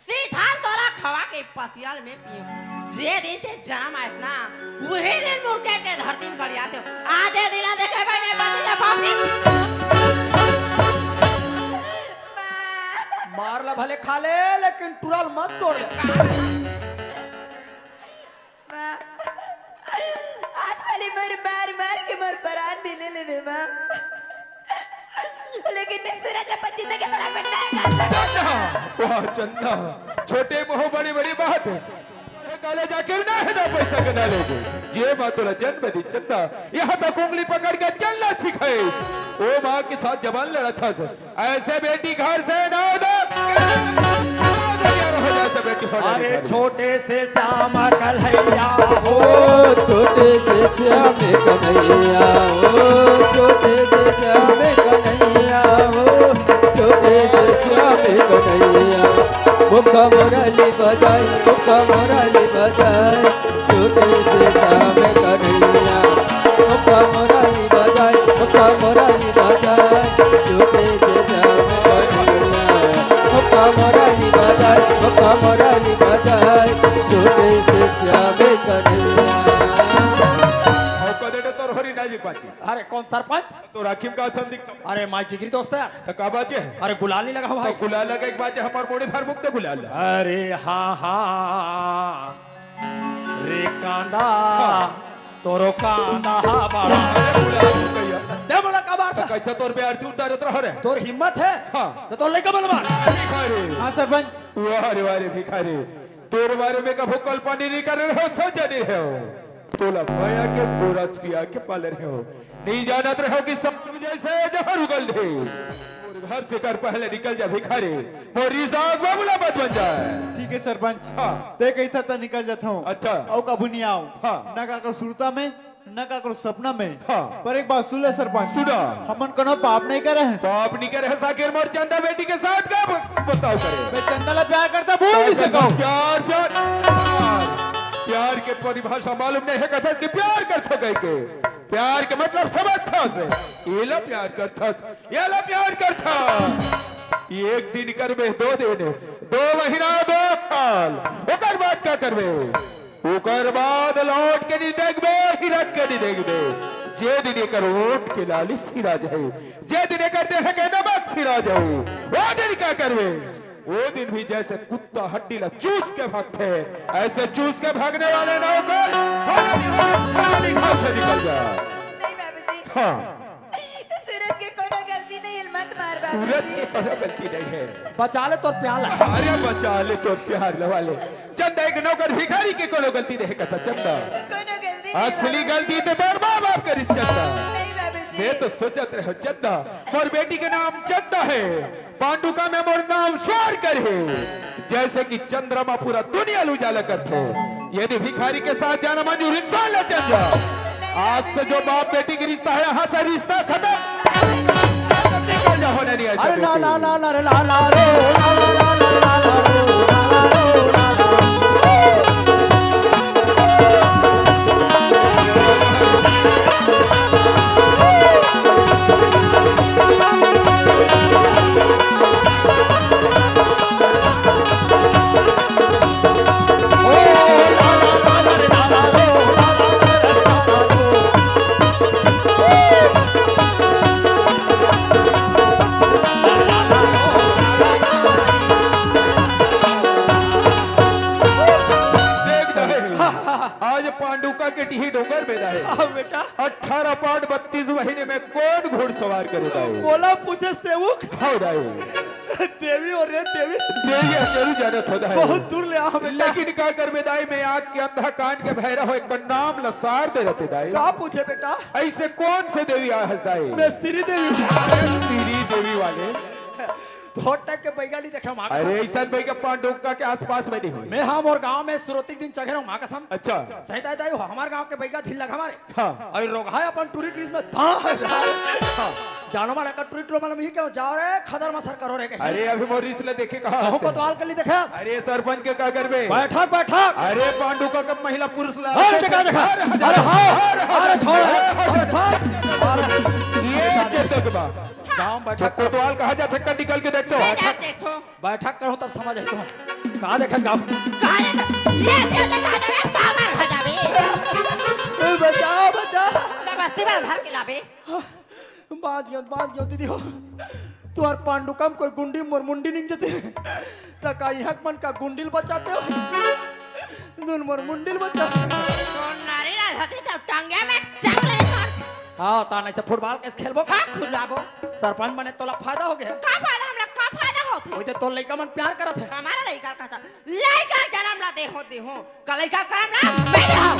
सीथाल तोरा खवा के पसियाल में पियो। जे दिन ते जन्म आयस ना, वही दिन मुर्गे के धरती में गड़ियाते हो। आज ये दिला देखे बने बंदी जा बाप ने। मार ला भले खा ले, लेकिन टुराल मत तोड़ ले। माँ, आज वाली मोर मार मार के मोर परान भी ले लेबे माँ। लेकिन मैं सूरज अपन जिंदगी से लपेट नहीं कर सकता। वाह चंदा, छोटे मुंह बड़ी बड़ी बात। काले जाके ना है ना पैसा के ना लेबे। जे माँ तोरा जन्म दी चंदा, यहाँ तक उंगली पकड़ के चलना सिखाए। ओ माँ के साथ जबान लड़ा था सर। ऐसे बेटी घर से ना उधर। अरे छोटे से श्याम कन्हैया हो। छोटे से श्याम कन्हैया हो। छोटे से श्याम कन्हैया हो। छोटे से श्याम कन्हैया। मुख मुरली बजाए, मुख मुरली बजाए। छोटे से श्याम कन्हैया, मुख मुरली बजाए, मुख मुरली बजाए। छोटे से श्याम कन्हैया, मुख मुरली बजाए, मुख मुरली बजाए। छोटे से श्याम कन्हैया। अउ कदे तो तोर हरी नाजी पाची। अरे कौन सरपंच? तो राखी में का संदिग्ध? अरे माई जिगरी दोस्त है यार। तो का बात है? अरे गुलाल नहीं लगा हुआ तो है। गुलाल लगा एक बात है, हमार मोड़े भर मुक्त गुलाल। अरे हाँ हाँ। रे कांदा, हाँ। तोरो कांदा हा बड़ा। अरे, बुला, बुला, दे बोला का मारता? तो कैसा तोर पे आरती उतारत रह रे? तोर हिम्मत है? हाँ। तो तोर लइका मन मार। भिखारी। हाँ, सरपंच। वाह रे, वाह रे, भिखारी। तोर बारे में कभू कल्पना नहीं कर रहे हो, सोच नहीं रहे हो। तोला माया के पूरा पिया के पाल रहे हो। नहीं जानत रहे हो कि सब जैसे जहर उगल दे। और घर से कर पहले निकल जा भिखारी। मोर रिसाव बाबूला मत बन जाए। ठीक है सरपंच। हाँ। ते कही था तो निकल जाता हूँ। अच्छा। अउ कभू नहीं आओ। हाँ। ना काकर सुरता में, ना काकर सपना में। हाँ। पर एक बात सुन ले सरपंच। सुना। हमन कोनो पाप नहीं करे हैं। पाप नहीं करे हैं, साकिर मोर चंदा बेटी के साथ का ब-, बताओ करे। मैं चंदा ला प्यार करता, भूल नहीं सका हूँ। प्यार, प्यार, प्यार के परिभाषा मालूम नहीं है, कथा के प्यार कर सके के। प्यार के मतलब समझथस? एला प्यार करथस, एला प्यार करथस। एक दिन करबे, दो दिन, दो महीना, दो साल, ओकर बाद का करबे? ओकर बाद लौट के नहीं देखबे, हिरक के नहीं देखबे। जे दिन एकर ओठ के लाली सिरा जाही, जे दिन एकर देह के नमक सिरा जाही, ओ दिन का करबे? ओ दिन भी जैसे कुत्ता हड्डी ला चूस के भागथे, ऐसे चूस के भागने वाले नौकर खाना नहीं, खाना नहीं खा के निकल जा। नहीं बाबूजी। हाँ। सूरज के कोनो गलती नहीं है, मत मार बाबूजी। सूरज के कोनो गलती नहीं है। बचा ले तोर प्यार ला। अरे बचा ले तोर प्यार ला वाले। चंदा एक नौकर भिखारी के कोनो गलती नहीं कहता चंदा। कोनो गलती नहीं असली बाबूजी। गलती तो तोर माँ बाप करिस चंदा। नहीं बाबूजी। मैं तो सोचत रहे चंदा, तोर बेटी के नाम चंदा है। पांडुका में मोर नाम शोर करे, जैसे कि चंद्रमा पूरा दुनिया ल उजाला करथे। यदि भिखारी के साथ जाना मंजूर है, तो ले चल जा। आज से जो बाप बेटी की रिश्ता है, यहाँ से रिश्ता खत्म। निकल जा, होने नहीं ऐसा अरे ना, बेटी। ना, ना, ना, रे, ना, ना, रे, ना, ना, ना, रे, ना, ना, रे, ना, ना, रे, ना, ना, रे। देख दाई, आज पांडुका के टीही डोंगर में दाई। हाँ बेटा। अठारह पाठ बत्तीस महीने में कौन घुड़सवार करे दाई? बोला पूछे सेवक। हाँ दाई। देवी और रे देवी। देवी और देवी जानत हो दाई। बहुत दूर ले आओ बेटा। लेकिन का करबे दाई, मैं आँख के अंधा कान के भैरा हो, एक नाम ला सार दे रहते दाई। का पूछे बेटा? ऐसे कौन से देवी आ है दाई? मैं श्री देवी। अरे श्री देवी वाले। तोर टाइप के बैगा नहीं देखे माँ कसम। अरे ऐसा बैगा पांडुका के आसपास में नहीं हुई। मैं हाँ मोर गाँव में सुरती दिन चघे रहूँ माँ कसम। अच्छा। सही दाई दाई हो, हमार गाँव के बैगा ढील लगा मारे। हाँ। अरे रोगहा अपन टूरी ट्रीज में धा है धा। हाँ। जानो मारे का टूरी ट्रो मालूम ही क्यों? जाओ रे खदर मसर करो रे कहीं। अरे अभी मोर रिस ले देखे कहाँ कहूँ हंसते हैं। कोतवाल कर ली देखे। अरे सरपंच के का करबे? बैठक, बैठक। अरे पांडुका का महिला पुरुष ला अरे देखा, देखा। अरे, अरे, हाँ। अरे, अरे, छोड़। अरे, अरे, छोड़। अरे, ये चेतक बा। गाँव बैठक कर। कोतवाल कहाँ जाथे, कर निकल के देख तो। मैं जा देखो। बैठक करो तब समझ है तुम्हें। कहाँ देखा गाँव? कहाँ देखा? ये दे दे, कहाँ जाबे? काबर घर जाबे? ए, बचाओ, बचाओ। ले बस्ती में उधार के लाबे। बाज गयो, बाज गयो दीदी हो। तुहार पांडुका म कोई गुंडी मोर मुंडी निकल जाते। त का यहाँ मन का गुंडील बचाते हो? नून मोर मुंडील बचा। तो नारी ला धरती तो टंगे में चक ले कर। हाँ, ता नहीं से फुटबॉल कैसे खेलबो? हाँ, खुलाबो। सरपंच बने तोला फायदा हो गया। का फायदा हमला, का फायदा होत है? वही तो तोर लइका मन प्यार करत है। हमारा लइका कहता, लइका जन्म ला देहो, देहो। का लइका करम ना, मैं देहो।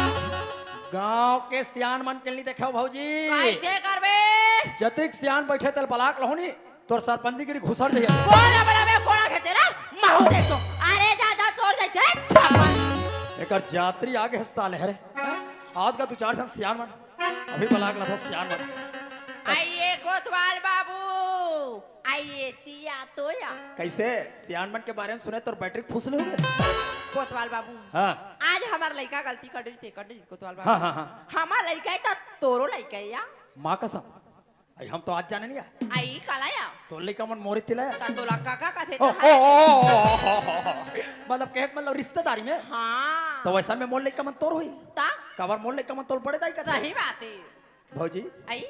गांव के सियान मन के नहीं देखे हो भौजी। कैसे करबे? जतिक सियान बैठे तेल बलाक लहो नी। तोर सरपंची गिरी घुसर जइया। कोन बलाबे, कोन खेते ला? महू दे तो। अरे जा, जा, तोर जाइके छापन। एकर जात्री आगे साले हरे। आज का दू चार झन सियान मन। अभी बलाक ला तो सियान मन। आइए कोतवाल बाबू, आइए तिया तोया। कैसे? सियान मन के बारे में सुने तोर बैटरी फुसले हो गए। कोतवाल बाबू। हाँ। आज हमार लइका गलती कर दी, ते कर दी, कोतवाल बाबू। हाँ, हाँ, हाँ। हमार लइका है तो तोरो लइका है या? माँ कसम। आई हम तो आज जाने नहीं आ। आई काला या? तो लइका मन मोरे तिला या। ता तोला काका कथे ओ, तो ओ, है। ओ, ओ, ओ, ओ, ओ, ओ। मतलब कहे मतलब रिश्तेदारी में। हाँ। तो वैसा में मोर लइका मन तोर होई। ता? काबर मोर लइका मन तोर बड़े दाई का सही बात है। भौजी। आई?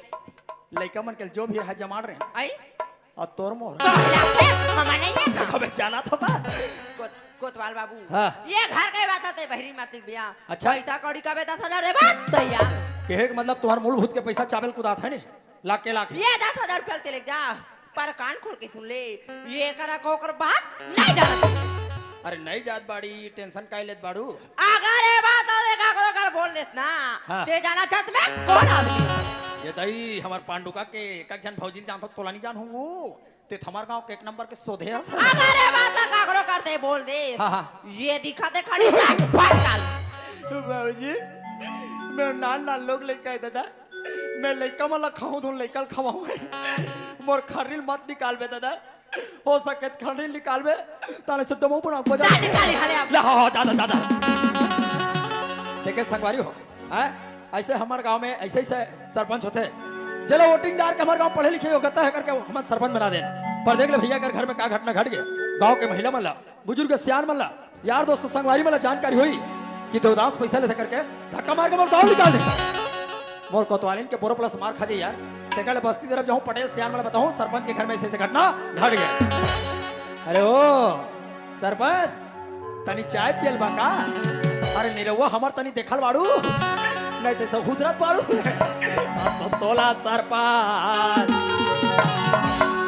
लइका मन के जो भी रहा जमाड़ रहे। आई? और तोर मोर। तो हिला के हमर नहीं है का? अबे जाना तो बा। कोत-, कोतवाल बाबू। हाँ। ये घर के बात आते बहरी मातिक भैया। अच्छा। पैसा कौड़ी का बे दस हजार दे बात तैयार। कहे के मतलब तुम्हार मूलभूत के पैसा चावल कुदात है नी? लाख के लाख। ये दस हजार रुपया ते ले जा, पर कान खोल के सुन ले, ये करा कोकर बात नहीं जाना। अरे नहीं जात बाड़ी, टेंशन काहे लेत बाड़ू? अगर ये बात और एक आगरो कर बोल देत ना, हाँ। ते जाना चाहत मैं कौन आदमी? ये दाई हमार पांडुका के एक एक झन भौजी जानत हो, तोला नहीं जान हूँ वो। ते हमार गांव के एक नंबर के सोधे हस। अगर ये बात ला काकरो करते बोल दे। हाँ, हाँ। ये दिखा दे खड़ी जाट फटकल। बाबूजी, मैं नान नान लोग लइका है दादा। मैं लइका मन ला खाऊं धुन लइका ल खवाऊं। मोर खर्री ल मत निकालबे दादा। हो सके त खर्री ल निकालबे। ताले से डमो बना बजा। जा निकाली हले आप। ले, हाँ, हाँ, ज्यादा, ज्यादा। देखे संगवारी हो, हैं? ऐसे हमर गांव में ऐसे ही से सरपंच होथे, जेला वोटिंग डार के हमर गांव पढ़े लिखे योग्यता हे करके हमन सरपंच बना देन। पर देख ले भैया, अगर घर में का घटना घट गे, गांव के महिला मन ला, बुजुर्ग सियान मन ला, यार दोस्त संगवारी मन ला जानकारी होई कि देवदास पैसा लेथे करके धक्का मार के मोर गांव निकाल दे। मोर कोतवालिन के बोरो प्लस मार खा जाई यार। तेकर ले बस्ती तरफ जाहूं, पटेल सियान मन ला बताहूं, सरपंच के घर में ऐसे ऐसे घटना घट गे। अरे ओ सरपंच, तनी चाय पियल बा का? अरे निरहुआ, हमर तनी देखल बाड़ू, नहीं तो सब हुदरत बाड़ू। अब तो तोला सरपंच,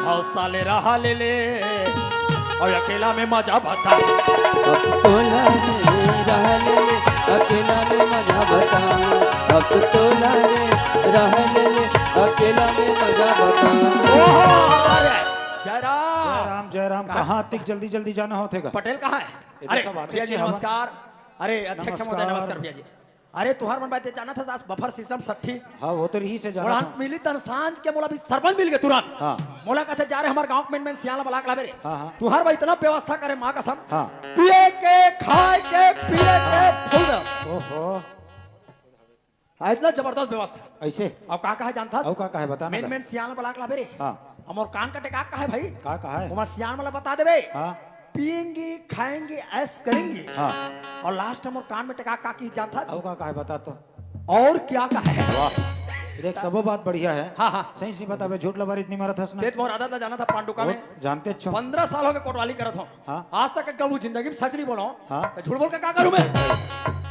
हौसले रहा ले ले, और अकेला में मजा बता। अब तोला रे रह ले ले, अकेला में मजा बता। अब तोला रे रह ले ले, अकेला में मजा बता। ओहो, अरे, जय राम। जय राम, जय राम। कहाँ? कहाँ तक जल्दी जल्दी जाना होथे गा? पटेल कहाँ है? ये तो अरे, सब आते भैया जी, हैं, नमस्कार। अरे, अध्यक्ष महोदय, नमस्कार। नमस्कार भैया जी। अरे, तुहर मन बात जानत हस, आज बफर सिस्टम सट्ठी। हाँ, वो तो रही से जानत हस। मिली तन सांझ के मोला भी सरपंच मिल गे तुरंत। हाँ। मोला कथे, "जा रे, हमर गांव के मेन मेन सियान ला बलाक लाबे रे।" हाँ, हाँ। तुहर बा इतना व्यवस्था करे, माँ कसम। हाँ। पिए के, खाए के, पिए के, फुल दे। ओहो। हाँ, इतना जबरदस्त व्यवस्था। ऐसे? अब का कहे जानथस? अब का कहे, बता ना मेन गा। मेन सियान ला बलाक लाबे रे। हाँ। अब मोर कान का टेकाक का है भाई? का, का है? ओमा सियान वाला बता देबे। हाँ। पियेंगे, खाएंगे, ऐश करेंगे। हाँ। और लास्ट में मोर कान में टेकाक का की जानथस? अब का, का है, बता तो। और क्या का है? वाह। देख, सबो बात बढ़िया है। हाँ, हाँ। सही से बताबे, झूठ लबारी इतनी मारत हस ना। तेज मोर आदत ला जाना था पांडुका वो में। जानते अच्छो। पन्द्रह साल हो गए कोटवाली करत हो। हाँ। आज तक एक गलू जिंदगी में सच नहीं बोलो। हाँ। तो झूठ बोल के का करूँ मैं?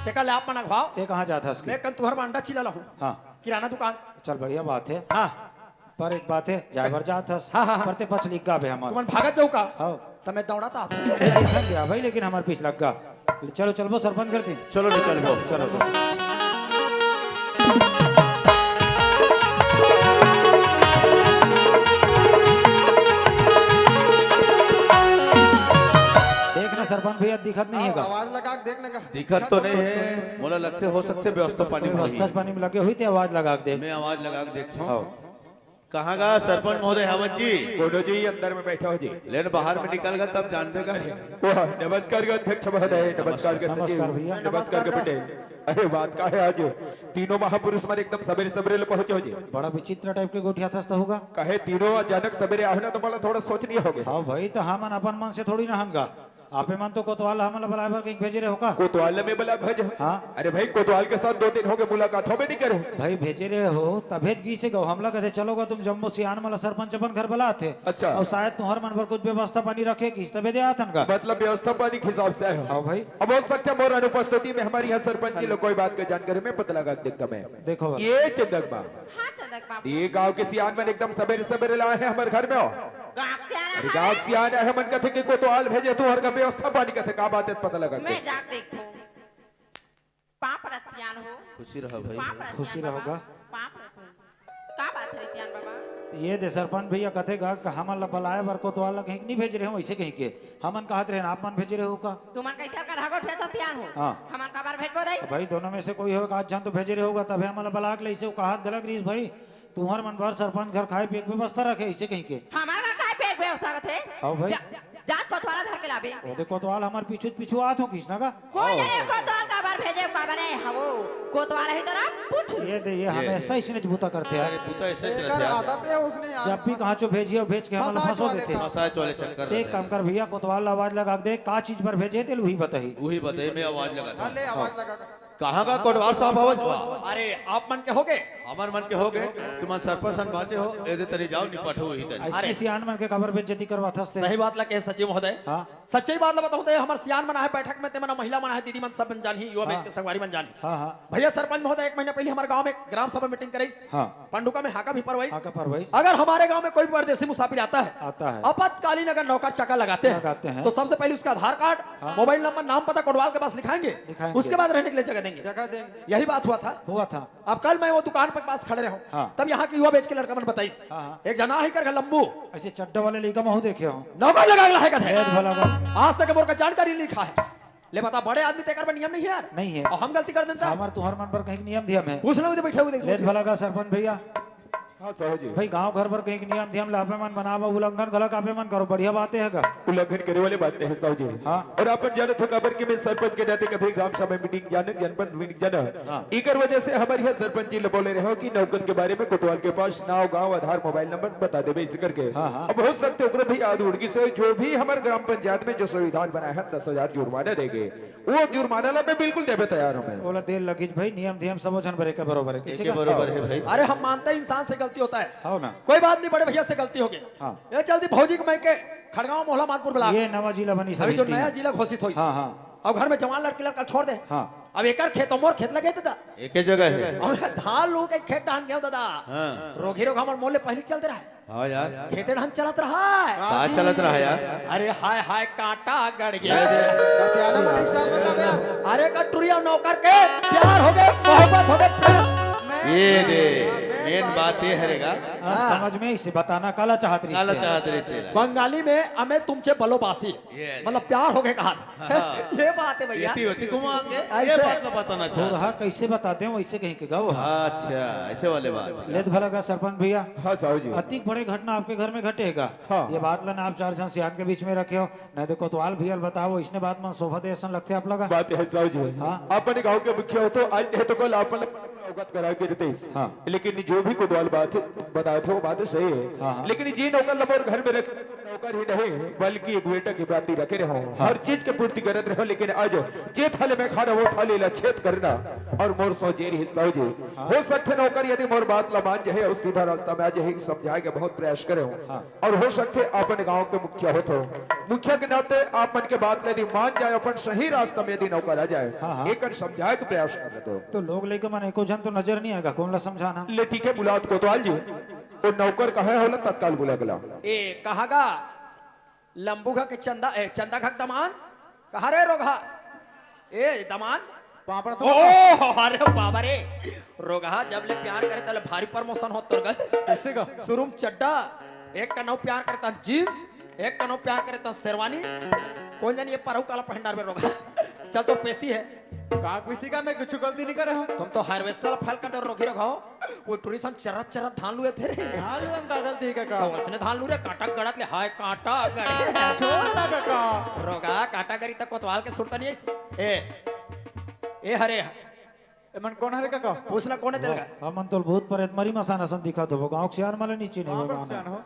तेका ले आप मना भाव। ते कहाँ जात हस की? मैं कन तुहर में अंडा चिला लाहूँ। हाँ। किराना दुकान। चल, बढ़िया बात है। हाँ। पर एक बात है, जाए बर जात हस। हाँ, हाँ, हाँ। पर ते पछ लिख गा बे हमार। तुमन भागत जाऊ का? हाँ। त मैं दौड़त आत हूँ। चल, इधर गया भाई, लेकिन हमार पीछ लग गा। चलो, चलबो सरपंच घर दिन। चलो, निकलबो। चलो, चलो। देख ना सरपंच भैया, दिखत नहीं है का? आवाज लगा के देख ना का। दिखत तो नहीं है, मोला लगथे हो सकथे व्यवस्था पानी में व्यवस्था लगी। पानी में लगे हुई ते आवाज लगा के देख। मैं आवाज लगा के देखता हूँ। हाँ। कहाँ गा सरपंच महोदय हवत जी? कोनो जी, अंदर में बैठा हो जी। लेन बाहर में निकल गा तब जानबे गा। वाह, नमस्कार गा अध्यक्ष महोदय, नमस्कार। नमस्कार गा नमस्कार सचिव, भैया। नमस्कार गा पटेल। अरे बात का है आज तीनों महापुरुष मन एकदम सबेरे सबेरे ले पहुंचे हो जी। बड़ा विचित्र टाइप के गोठिया थस्त होगा। कहे तीनों अचानक सबेरे आहो ना तो मोला थोड़ा सोच नहीं होगे। हाँ भाई, तो हमन अपन मन से थोड़ी ना हन गा। आपे मन तो कोतवाल हमन ला बलाए बर कहीं भेजे रहे हो का? कोतवाल ला मैं बला भेजे हो? हाँ। अरे भाई, कोतवाल के साथ दो दिन हो गए, मुलाकात होबे नहीं करे। भाई भेजे रहे हो, तभे त गीसे गो, हमला कथे चलो गा तुम जम्मो सियान मन ला सरपंच अपन घर बलात हे। अच्छा। और शायद तुहर मन बर कुछ व्यवस्था पानी रखे किस तभे दे आथन का। मतलब व्यवस्था पानी के हिसाब से आए हो? हाँ भाई। अब हो सकता है मोर अनुपस्थिति में हमारे यहाँ सरपंच जी लोग कोई बात का जानकारी में पता लगा के देखता मैं। देखो बाबा। ये चंदक बा। हाँ, चंदक बाबू। ये गांव के सियान मन एकदम सबेरे सबेरे लाए हैं हमारे घर में हो। गांव के सियान अरे है गांव हमारे। सियान है, मन कथे कि कोतवाल भेजे, तुहर का व्यवस्था पानी कथे, का बात है, पता लगा मैं के। जाके देखूं। पाप रत सियान हो। खुशी रहो भाई। पाप रत खुशी सियान रहो बाबा। गा। पाप रत हो। का बात है सियान बाबा? ये दे सरपंच भैया कथे गा कि हमन ला बलाए बर कोतवाल ला कहीं नहीं भेज रहे हो, ऐसे कहीं के। हमन कहत रहे, आप मन भेजे रहे हो का? तुमन कइसे कर हगो ठेसा सियान हो? हाँ। हमन काबर भेजबो दई? भाई, दोनों में से कोई हो, एक आध झन तो भेजे रहे होगा, तभे हमन ला बलाक ले, इसे वो कहत गलत रहीस भाई, तुहर मन बर सरपंच घर खाए पिए के व्यवस्था रखे, इसे कहीं के। हमार घर खाए पिए के व्यवस्था रखे? हाँ भाई। जा, जा कोतवाला धर के लाबे। वो दे कोतवाल हमार पीछू पीछू आत हो किस ना का? हो जाए कोतवाल काबर भेजे, काबर है, हाँ वो कोतवाल ही तो ना पूछ। ये दे, ये ये, हमेशा ये। इसने बूता करते हैं। अरे, बूता ऐसे एकर चलत है। आदत है उसने यार। जब भी कहाँ चो भेजिए, भेज के हमन ला फंसाए फंसो वाले देते। काम। फंसाए वाले चक्कर ते रहते काम हैं। कर भैया, कोतवाल ला आवाज लगा दे, का चीज पर भेजे तेल वही बताही। वही बताही, मैं आवाज लगाता हूँ। अरे, आवाज लगा। कहाँ का कोटवाल साहब आवत बा? अरे, आप मन के हो गए? हमर मन के हो गए, तुमन सरपंच सन बाचे हो, एदे तरी जाओ, निपट हो ही तरी। ऐसे अरे। सियान मन के काबर बेइज्जती करवाथस ते? सही बात ला कहे सचिव महोदय। हाँ। सच्चाई बात ला बताऊं तो हमर सियान मन आहे बैठक में, ते मन महिला मन आहे, दीदी मन सब मन जानही, युवा हाँ। बेंच के संगवारी मन जानही। हाँ, हाँ। भैया सरपंच महोदय एक महीना पहले हमारे गांव में ग्राम सभा मीटिंग कराइस। हाँ। पंडुका में हाका भी परवाइस। हाका परवाइस। अगर हमारे गांव में कोई भी परदेसी मुसाफिर आता है, आता है। आपातकालीन अगर नौकर चाकर लगाते हैं, लगाते हैं। तो सबसे पहले उसका आधार कार्ड, हाँ। मोबाइल नंबर, नाम पता कोटवाल के पास लिखाएंगे। लिखाएंगे। उसके बाद रहने के लिए जगह देंगे। जगह देंगे। यही बात हुआ था। हुआ था। अब कल मैं वो दुकान पर पास खड़े रहूं, हाँ। तब यहाँ के युवा बेंच के लड़का मन बताइस, हाँ, हाँ। एक जना ही कर लंबू। ऐसे चड्डा वाले लइका महू देखे हो। नौकर लगा के लाए का थे। ए भला बा। आज तक मोर का जानकारी लिखा है। ले बता, बड़े आदमी तेकर पर नियम नहीं है यार। नहीं है। और हम गलती कर देता। हमार तुहर मन पर कहीं नियम धियम है। पूछ लो, उधर बैठा हुआ देख। ले भला का सरपंच भैया। हाँ साहू जी। भाई, गांव घर बर कहीं नियम धियम ला आपे मन बनावा, उल्लंघन घलक आपे मन करो, बढ़िया बात हे का? उल्लंघन करे वाले बात नहीं है साहू जी। हाँ। और अपन जानत हो काबर कि मैं सरपंच के नाते कभी ग्राम सभा मीटिंग जाना, जनपद मीटिंग जाना। हाँ। इकर वजह से हमारे यहाँ सरपंच जी ले बोले रहे हो कि नौकर के बारे में कोतवाल के पास नाव, गांव, आधार, मोबाइल नंबर बता देवे इस करके। हाँ, हाँ। अब हो सकते ओकरो भी याद उड़ गई से, जो भी हमारे ग्राम पंचायत में जो संविधान बनाया है, दस हजार जुर्माना देंगे। वो जुर्माना ला मैं बिल्कुल देवे तैयार हूँ मैं। ओला देर लगिस भाई, नियम धियम सबो झन बर एके बरोबर हे। किसी एके का बरोबर हे भाई। अरे, हम मानते हैं इंसान से गलती होता है। हाँ ना। कोई बात नहीं, बड़े भैया से गलती हो गई। हाँ। ये चलती भौजी के मायके खड़गांव मोहला मानपुर ब्लॉक। ये नवा जिला बनी अभी सभी जो तीन। नया जिला घोषित होई। हाँ, हाँ। अब घर में जवान लड़की लड़का छोड़ दे। हाँ। अब एकर खेत और मोर खेत लगे दादा। एके जगह हे। अब धान लू के खेत डाहन गेहूं दादा। हाँ। रोगी रोग हमर मोले पहली चलते रहे। हाँ यार। खेते ढंग चलत रहा है। का चलत रहा यार? अरे हाय हाय, कांटा गड़ गया। ये दे। पटियाला वाला style बता बे यार। अरे कटुरिया नौकर के प्यार हो गए, मोहब्बत हो गए, प्यार। ये दे, main बात ये हरेगा। हाँ, हाँ। समझ में इसे बताना काला चाहत रही काला थी। चाहत रही थी। बंगाली में अमे तुमचे बलोबासी, ये दे। मतलब प्यार हो गए कहा। हाँ। ये बात है भैया। एती ओती घुमा के, ये ऐसे। बात तो बताना चाहता। हो रहा, कैसे बताते हैं, वैसे कहीं के गाओ। अच्छा, ऐसे वाले बात। लेत भला का सरपंच भैया। हाँ, साहू जी। अतिक बड़े घटना आपके घर में घटेगा। हाँ। ये बात ला ना आप चार झन सियान के बीच में रखे हो, नहीं तो कोतवाल भैया बताओ, इसने बात मन शोभा दे, ऐसा लगते आप लगा। बात है, साहू जी। हाँ। अपन गांव के मुखिया हो तो आज नहीं तो कल अपन अवगत कराए के रितेश। हाँ। लेकिन जो भी कोतवाल बात बताए थे, वो बात सही है। हाँ, हाँ। लेकिन जी नौकर लमोर घर में रख नौकर ही नहीं, बल्कि एक बेटा की बात रखे रहो, हाँ। हर चीज के पूर्ति करत रहो, लेकिन आज जे थाली में खा रहो, वो थाली ला छेद करना। और मोर सोचे रही साहू जी, हाँ। हो सकते नौकर यदि मोर बात ला मान जाए और सीधा रास्ता में आ जाए, समझाए के बहुत प्रयास करे हो। हाँ। और हो सकते अपन गांव के मुखिया हो तो, मुखिया के नाते आप मन के बात ला यदि मान जाए, अपन सही रास्ता में यदि नौकर आ जाए, हाँ, हाँ। एक समझाए के प्रयास कर दो। तो लोग लेके मन एको झन तो नजर नहीं आएगा, कौन ला समझाना? ले ठीक है, बुलाओ तो कोतवाल जी, वो नौकर कहाँ है, होला तत्काल बुला के लाओ। ए, कहाँ गा? लंबू घा के चंदा, ए, चंदा घा के दमान? कहाँ रे रोगहा? ए, दमान? पापड़ तो ओ, अरे बाबा रे। रोगहा जब ले प्यार करे, तब ले भारी promotion होत तोर गा। कैसे का? शुरू में चड्डा, एक कनौ प्यार करे त jeans, एक कनौ प्यार करे त शेरवानी। कौन जानी ये परहू काला पहन डारबे रोगहा। चल, तोर पेशी है। का किसी का, मैं कुछ गलती नहीं करे हूँ। तुम तो harvester fail कर दे, रोगी रखाओ। वो टूरी सन चरत चरत धान लुए थे रे। धान लुए में का गलती का का? तो उसने धान लू रे, काटा गड़त ले, हाय काटा गड़े। छोड़ ना काका। रोगा काटा गरी तक कोतवाल के सुरता नहीं है। ए, ए हरे। एमन कौन हरे काका? पूछना कौन है तेरे का? हमन तो भूत प्रेत मरी मसान असन दिखत हो, गाँव के सियान माले नीचे नहीं पापड़ बाबा सियान ना। हो,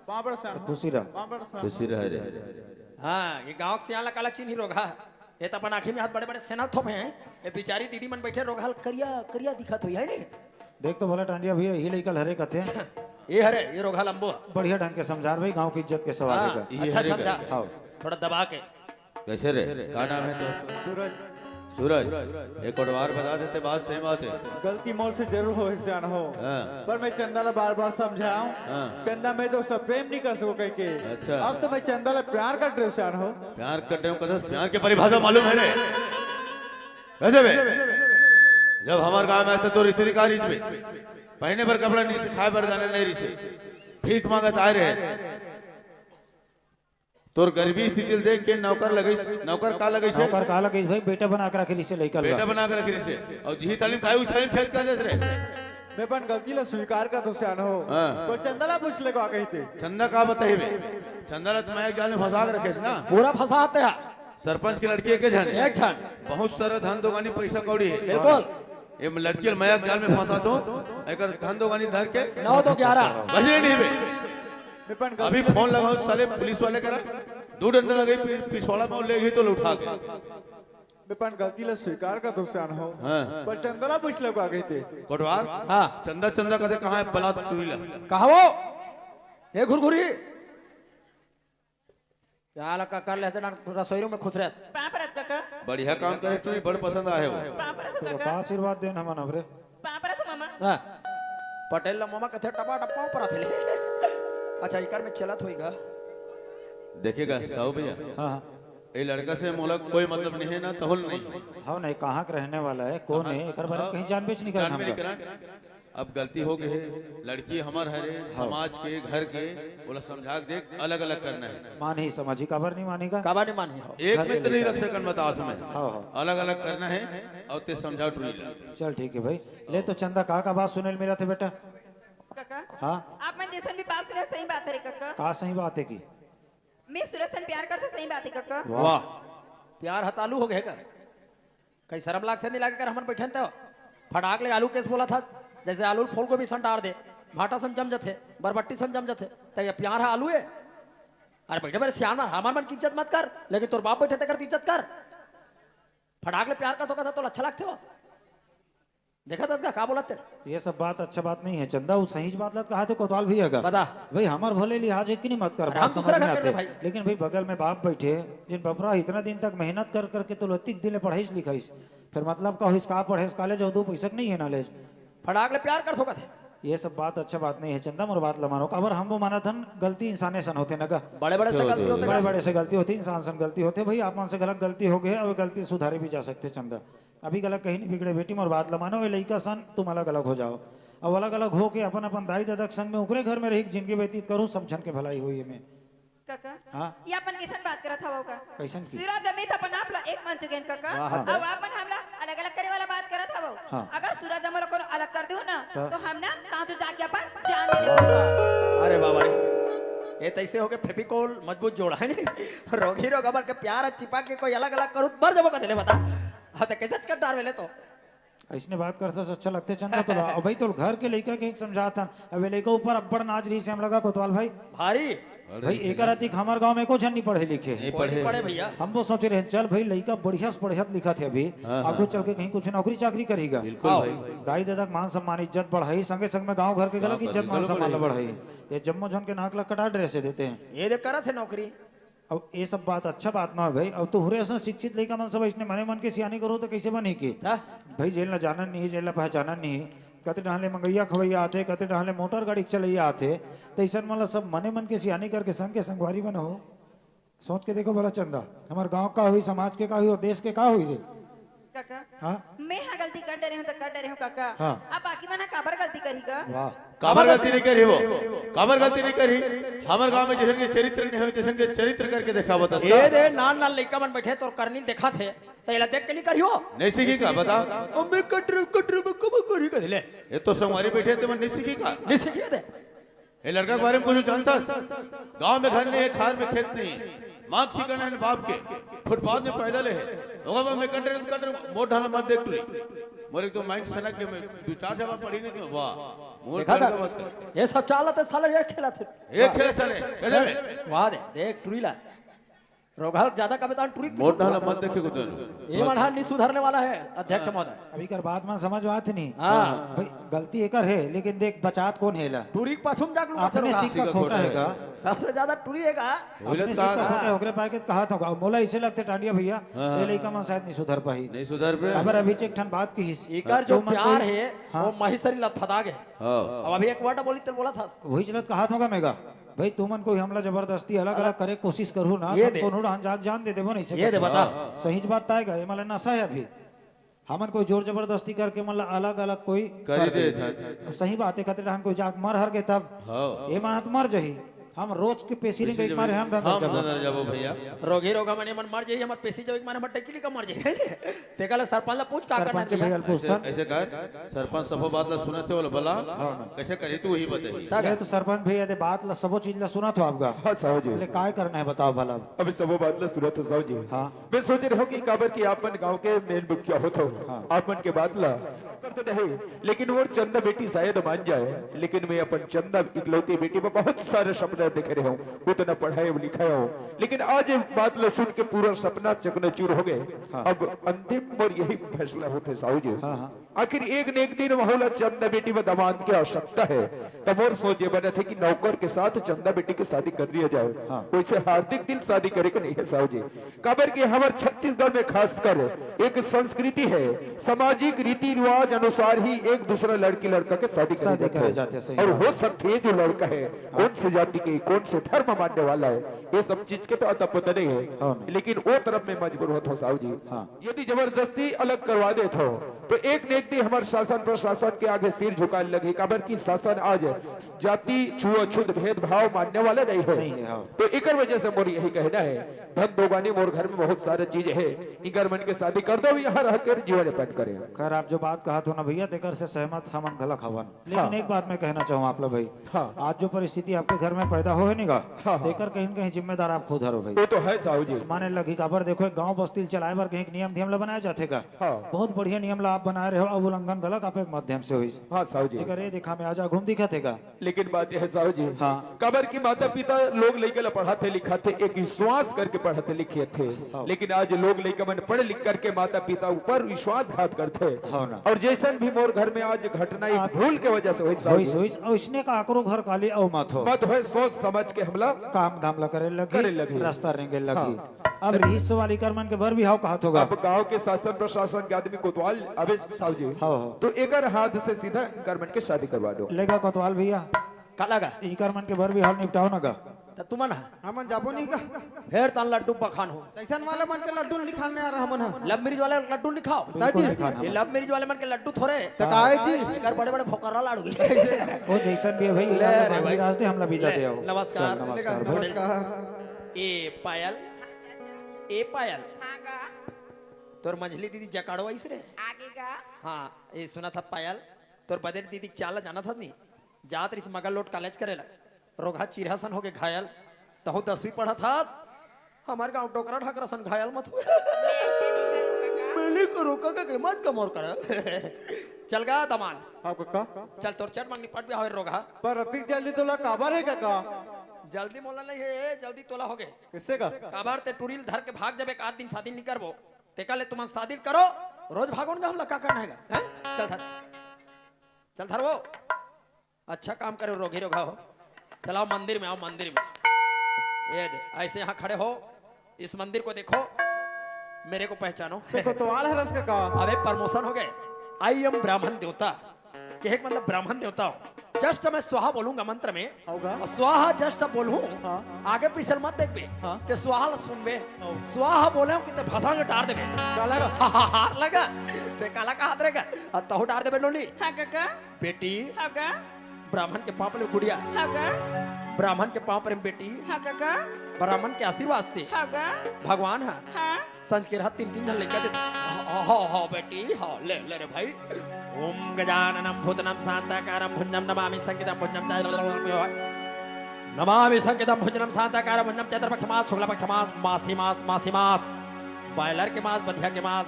पापड़ सियान हो। खुशी रह। पापड़ सियान हो। खुशी रह रे। हाँ, ये गाँव के सियान ला काला चिन्ही रोगा। ये तो अपन आँखी में हाथ बड़े बड़े सेना थोपे हैं। ये बिचारी दीदी मन बैठे रोगा, करिया, करिया दिखत हुई है नहीं? देख तो भला टांडिया भैया, यही लइका ल हरे कथे। ये हरे, ये रोगहा लंबो। बढ़िया ढंग के समझा रे भाई, गांव की इज्जत के सवाल हाँ, हे का। ये अच्छा हरे समझा। का। हाँ। थोड़ा दबा के। कैसे रे? का नाम है तो? सूरज। सूरज, एक और बार बता देते, बात सही बात है। गलती मोर से जरूर हो, सियान हो। हाँ। पर मैं चंदा ला बार-बार समझाऊं। हाँ। चंदा, मैं तो उससे प्रेम नहीं कर सकूं कह के। अच्छा। अब तो मैं चंदा ला प्यार कर रहे हूं, सियान हो। प्यार कर रहे हूं, कदस प्यार की परिभाषा मालूम है रे? वैसे बे, जब हमार गांव में आए थे तो रीति रिवाज में पहने बर कपड़ा नहीं से, खाए बर दाना नहीं रही से, भीख मांगत आए रहे। तोर गरीबी स्थिति ल देख के नौकर लगइस, नौकर का लगइस हे? नौकर का लगइस भाई, बेटा बना के रखे रहिसे लइका ल। बेटा बना के रखे रहिसे। अउ जिही थाली म खाए, उही थाली म छेद कर देस रे। मैं अपन गलती ला स्वीकार करत हों सियान हो। हाँ। पर चंदा ला पूछ ले का कहिते। चंदा का बताही बे? चंदा ला त मया के जाल में फंसा के रखेस ना। पूरा फंसा आते हैं। सरपंच के लड़की एक झन हे। एक झन। बहुत सारा धन दोगानी पैसा कौड़ी हे। बिल्कुल। ये लड़की ल मया के जाल में फंसात हों, एकर धन दोगानी धर के। नौ दो ग्यारह। बस ये नहीं बे। मैं अपन अभी गलती ला फोन लगाओ साले पुलिस वाले करा, दू डंडा लगे पि-, पिछवाड़ा में ले गई तो उठा के। मैं अपन गलती ला स्वीकार करत हों सियान हो। हाँ। पर चंदा ला पूछ ले का कहिते। कोटवार? हाँ। चंदा, चंदा कथे कहाँ हे बलात टूरी ला? कहाँ वो? हे घुरघुरी। क्या लगा कर ले से ना रसोई रूम में खुश रह। पाँव परत काका। बढ़िया काम करे टूरी, बड़ पसंद आए वो। पाँव परत तो काका। का आशीर्वाद देन हमन अब रे। पाँव परत मामा। हाँ। पटेल ला मामा कथे टपा टप पाँव परत ले। अच्छा, इकर में चलत होई गा। देखिएगा साहू भैया। हाँ, हाँ। ये लड़का से मोला कोई मतलब नहीं है ना, तहुल नहीं है। हाँ, नहीं, कहाँ के रहने वाला है, कौन हाँ, है, एकर बारे में हाँ, कहीं जान बेच नहीं करना जानबे नहीं हमका। करा। अब गलती हो गई है, लड़की हमर हरे, हाँ। समाज के, घर के, ओला समझा के देख, अलग-अलग करना है। मानही समाजी, काबर नहीं मानेगा? काबर नहीं मानही हो? एक घर के मित्र नहीं लइका। रख सकन बता में। हाँ, हाँ। अलग-अलग करना है, अउ ते समझा टूरी ला। चल ठीक है भाई, ले तो चंदा का, का बात सुने ल मिला थे बेटा? काका, हाँ। आप मन जैसन भी बात सुने, सही बात है रे कक्का। का सही बात है कि? मैं सूरज सन प्यार करथों, सही बात है कक्का। वाह। प्यार ह त आलू हो गए का? कहीं शर्म लागथे नहीं लागे कर हमन बैठन त? फटाक ले आलू कइसे बोलत हस, जैसे आलू ल फूलगोभी सन डार दे, भांटा सन जम जथे, बरबट्टी सन जम जथे। त ये प्यार ह आलू है? अरे बैठे बड़े सियान मन, हमर मन की इज्जत मत कर, लेकिन तोर बाप बैठे तेकर इज्जत कर। फटाक ले प्यार करथों कथा तोला अच्छा लागथे वो? देखा दस का, का बोलत तेरे? ये सब बात अच्छा बात नहीं है चंदा, वो सही बात लत कहा थे कोतवाल भैया का। बता। भाई हमार भले लिहाज है कि नहीं मत कर, अरे बात हम दूसरा समझ में घर के आते। भाई। लेकिन भाई बगल में बाप बैठे, जिन बपरा इतना दिन तक मेहनत कर करके तो लतिक दिले पढ़ाईस लिखाईस, फिर मतलब का होइस, का पढ़ेस कॉलेज और दो पैसा के नहीं है नॉलेज। फटाक ले प्यार करथों कथे। ये सब बात अच्छा बात नहीं है चंदा, मोर बात ल मानो। काबर हम वो मानत हन, गलती इंसाने सन होथे न गा। बड़े बड़े से क्यों गलती होथे? होथे बड़े ना? बड़े से गलती होथे, इंसान सन गलती होथे। भाई आप मन से गलत गलती हो गए, अब गलती सुधारे भी जा सकथे चंदा। अभी गलत कहीं नहीं बिगड़े बेटी, मोर बात ल मानो, ये लइका सन तुम अलग अलग हो जाओ। अब अलग अलग होके अपन अपन दाई ददा के संग में ओकरे घर में रही के जिंदगी व्यतीत करो, सब झन के भलाई होई एमे। काका, हाँ? ये अपन कैसन बात करत हवव का? कैसन की? सूरज अमित अपन आप ला एक मान चुके हैं काका। वाह। अब आप मन हमला अलग-अलग करे वाला बात करत हवव। हाँ। अगर सूरज हमला कोनो अलग कर दियो ना, तो? तो हम ना तांचो जाके अपन जान दे देबो। अरे बाबा रे, ये तैसे हो गए फेविकोल मजबूत जोड़ा है नहीं? रोगी रोग हमर के प्यार चिपा के कोई अलग-अलग करू त मर जबो कथे ले बता। हाँ, तो कैसे कर डार वेले तो? अइसने बात करथस अच्छा लगथे चंदा तोला। अब भाई तोर घर के लइका के एक समझात हन, अब ये लइका ऊपर अब्बड़ नाज रही से हम लगा कोतवाल भाई। भारी। भाई एकर अतिक हमर गांव में एको झन नहीं पढ़े लिखे। नहीं पढ़े। पढ़े भैया। हम वो सोचे रहे चल भाई लइका बढ़िया से पढ़त लिखत है अभी, हाँ, आगू हाँ। चल के कहीं कुछ नौकरी चाकरी करेगा। बिल्कुल आओ। भाई। दाई ददा के मान सम्मान इज्जत बढ़ाई, संगे संग में गांव घर के गलत गांव घर इज्जत के मान गलत सम्मान बढ़ाई। बढ़ाई। ये जम्मो झन के नाक ला कटा ड्रेस देते हैं। ये देख करत है नौकरी। अब ये सब बात अच्छा बात ना है भाई। अब तोहरे असन शिक्षित लइका मन सब अइसने मने मन के सियानी करो तो कैसे बनी के? हाँ। भाई जेन ला जानन नहीं, जेन ला पहचानन नहीं, कते डहान ले मंगैया खवैया आथे, कते डहान ले मोटर गाड़ी के चलैया आथे, तो अइसन मन ला सब मने मन के सियानी करके संग के संगवारी बनाओ। सोच के देखो भला चंदा, हमार गांव का हुई, समाज के का हुई और देश के का हुई रे? काका, हाँ? मैं हा गलती कर डरे हूँ तो कर डरे हूँ काका। हाँ। अब बाकी मन हा काबर गलती करही गा? वाह। काबर गलती नहीं करी वो? काबर गलती नहीं करी? हमर गांव में जैसन के चरित्र नहीं हो, तैसन के चरित्र करके देखा बता। ये दे नान नान लइका मन बैठे तोर करनी देखा थे, तो एला देख के नहीं करियो? नहीं सीखी का बता? अब मैं कटर कटर में कब करी कह ले। ये तो संगवारी बैठे ते मन नहीं सीखी का? नहीं सीखी दे। ये लड़का के बारे में कुछ जानता? गांव में घर नहीं है, खार में खेत नहीं, माँ के चिकन है बाप के, फुटपाथ में पैदल है। होगा मैं कटर कटर मोट ढाला मत देख टुरी। मोर एक तो माइंड सनक के मैं दो चार जगह पढ़ी नहीं तो वाह। मोर देखा था? मत कर। ये सब चालत है साले, ये खेलत है। ये खेल साले, कैसे में? वाह दे, देख टुरी ला। रोगहा ज्यादा कबे तान टुरी मोटा ला मत देखे को देनु। ये मड़हा नहीं सुधरने वाला है अध्यक्ष महोदय। अभी कर बात में समझ बात नहीं। हाँ। भाई गलती एकर है, लेकिन देख बचात कौन है ला? टुरी के पाछू में जाके लुका अपने सिक्का खोटा है का? सबसे ज्यादा टुरी है का? अपने सिक्का खोटा है, ओकरे पाके कहा था। मोला इसे लगते टांडिया भैया, हाँ। ये लइका मन शायद नहीं सुधर पाही। नहीं सुधर पे। अबर अभी एक ठन बात की एकर जो प्यार है, हाँ। वो महेश्वरी लत फदा गए। हाँ। अब अभी एक वर्ड बोली तेल बोला था। वही चलत कहा था मेगा। भाई तुमन कोई हमला जबरदस्ती अलग अलग करे कोशिश करू ना, ये तो दे। कोनो डहान जाग जान दे देबो नहीं ये दे सकत। बता। हाँ। सही बात ताय गा, ये मला नशा है अभी। हमन कोई जोर जबरदस्ती करके मतलब अलग अलग कोई कर कर दे दे। था। अब सही बात है, कते डहान कोई जाग मर हर के तब हाँ। ये मन ह त मर जही। हम रोज के पेशी रे पेशी के मारे हम धंधा हम जब धंधा जाबो भैया। रोगी रोगा मने मन मर जही, हमर पेशी जब एक मारे हमर टैकिली का मर जही। तेका ले सरपंच ला पूछ का करना सरपंच चाहिए। भैया पूछता। ऐसे, ऐसे कर। सरपंच सबो बात ला सुनत हे, बोले, "भला हाँ ना। कैसे करी तू ही बताई।" तक ये तो सरपंच भैया दे बात ला सबो चीज ला सुनत हो आपका। हाँ, साहू जी। बोले, "काय करना है बताओ भला?" अभी सबो बात ला सुनत हो साहू जी। हाँ। मैं सोच रहे हो कि काबर की आप मन गांव के मेन मुखिया हो तो हाँ। आप मन के बात ला कर तो नहीं, लेकिन वो चंदा बेटी शायद मान जाए, लेकिन मैं अपन चंदा इकलौती बेटी में बहुत सारे सपने देख रहे हूँ, उतना पढ़ाए लिखाए हो, लेकिन आज ये बात ला सुन के पूरा सपना चकनाचूर हो गए। हाँ। अब अंतिम और यही फैसला होते साहू जी। हाँ, हाँ। आखिर एक न एक दिन वहुला चंदा बेटी में दामाद की आवश्यकता है। तब और सोचे बने थे कि नौकर के साथ चंदा बेटी की शादी कर दिया जाए। हाँ। वैसे हार्दिक दिल शादी करे के नहीं है साहू जी। काबर के हमारे छत्तीसगढ़ में खासकर एक संस्कृति है, सामाजिक रीति रिवाज अनुसार ही एक दूसरा लड़की लड़का के शादी करे शादी जाते करे हैं। जाते हैं, सही और बात हो है। सकती है जो लड़का है, हाँ। कौन से जाति के, कौन से धर्म मानने वाला है, ये सब चीज के तो अता पता नहीं है। हाँ। लेकिन वो तरफ में मजबूर होता हूँ साहू जी। हाँ। यदि जबरदस्ती अलग करवा देत हो, तो एक न एक दिन हमारे शासन प्रशासन के आगे सिर झुकाने लगे, काबर की शासन आज जाति छुआछूत भेदभाव मानने वाला नहीं है। नहीं है, हाँ। तो एकर वजह से मोर यही कहना है, धन दोगानी मोर घर में बहुत सारे चीज है, इगर मन के शादी कर दो, यहाँ रह के जीवन यापन करें। खैर, आप जो बात कहत हो ना भैया, तेकर से सहमत हमन घलक हवन। लेकिन हाँ। एक बात मैं कहना चाहूँ आप लोग भाई, हाँ। आज जो परिस्थिति आपके घर में पैदा हो है नी गा, हाँ, हाँ। तेकर कहीं न कहीं जिम्मेदार आप खुद हरो भाई। वो तो है साहू जी। माने लगी काबर देखो, एक गाँव बस्ती ल चलाए बर कहीं एक नियम धियम ला बनाया जाथे गा। हाँ। बहुत बढ़िया नियम ला आप बनाए रहे हो, अब उल्लंघन घलक आप एक माध्यम से होइस। हाँ साहू जी। तेकर ये देखा में आज घूम दिखा थे गा। लेकिन बात यह है साहू जी, हाँ। काबर कि माता पिता लोग लइका ला पढ़ाथे लिखाथे, एक विश्वास करके पढ़ाथे लिखाथे। हाँ। लेकिन आज लोग लइका मन पढ़ लिख करके माता पिता ऊपर विश्वासघात करथे। हाँ ना। और जैसन भी मोर घर में आज घटना एक आप भूल के वजह से होइस साहू होइस, जी। होइस, और इसने का आकरो घर काली अउ मत हो। मत होए, सोच समझ के हमला काम धाम ला करे लगी, करे लगी। रास्ता रेंगे लगी। हाँ। अब रिहिस सवाल इकर मन के बर बिहाव कहत होगा। अब गांव के शासन प्रशासन के आदमी कोतवाल अबे साहू जी। हाँ, हाँ। तो एकर हाथ से सीधा इकर मन के शादी करवा दो। लेगा कोतवाल भैया। का लगा? इकर मन के बर बिहाव निपटाओ ना गा। त तुमन ह? हमन जाबो नहीं गा। फेर तन लड्डू बखान हो। तैसन वाला मन के लड्डू निकालने आ रहा हमन ह। लव मैरिज वाले लड्डू नहीं खाओ। दादी। बिल्कुल नहीं खाना। ये लव मैरिज वाले मन के लड्डू थोड़े। त काहे जी? एकर बड़े बड़े फोकरा लाड़ू। ओ जैसन भी है भाई, ले रे भाई। रास्ते हमला विदा ले, दे आओ। नमस्कार। चल, नमस्कार लेगा, भाई। नमस्कार। ए पायल, ए पायल, हाँ गा। तोर मंझली दीदी जकाड़ो आइस रे। आगे गा। हाँ, ए सुना था पायल, तोर बदे दीदी के चाल ला जाना था नी, जात रहिस मगल लोट कॉलेज करे ला, रोगहा चिरहा सन होके घायल, तहु दसवीं पढ़त हस, हमर गाँव डोकरा ढाकरा सन घायल मत हो। मैं नहीं करो काका के मत कमोर कर। चल गा दमान। हाँ काका। चल तोर चट मंगनी पट भी हवे रोगहा। पर अतिक जल्दी तोला काबर है काका? जल्दी मोला नहीं है, जल्दी तोला होगे। किससे का? काबर ते टुरी ल धर के भाग जबे, एक आध दिन शादी नहीं करबो। तेकर ले तुमन शादी करो, रोज भागोन गा हमला का करना है गा? हैं? चल धर। चल धर वो। अच्छा काम करे रोगी रोगहा हो। चलाओ मंदिर में, आओ मंदिर में। ये दे, ऐसे यहाँ खड़े हो, इस मंदिर को देखो, मेरे को पहचानो। ते कोतवाल हरस काका। अबे प्रमोशन हो गए। I am ब्राह्मण देवता। कहे के मतलब ब्राह्मण देवता हो। Just मैं स्वाहा बोलूंगा मंत्र में। होगा। और स्वाहा just बोलूं। हाँ। आगे पीछे मत देखबे। हाँ। ते स्वाहा ला सुनबे। हो। स्वाहा बोले कि ते भसंग डार देबे। का लगा? हार लगा। ते काला का हाथ रहेगा? और तहु डार देबे नोनी। हाँ काका। बेटी। हाँ गा। ब्राह्मण के पाँव परे गुड़िया। हाँ गा। ब्राह्मण के पाँव परे बेटी। हाँ काका। ब्राह्मण के आशीर्वाद से। हाँ गा। भगवान ह। हाँ। संझ के रहत तीन तीन झन लइका देथे। हाँ, हाँ, हाँ, बेटी, हाँ, ले, ले रे भाई। ओम गजाननम भूतनम शांताकारम भुजनम नमामि संकितम भुजनम। नमामि संकितम भुजनम शांताकारम भुजनम। चैत्र पक्ष मास, शुक्ल पक्ष मास, मासी मास, मासी मास। बॉयलर के मांस, बधिया के मांस,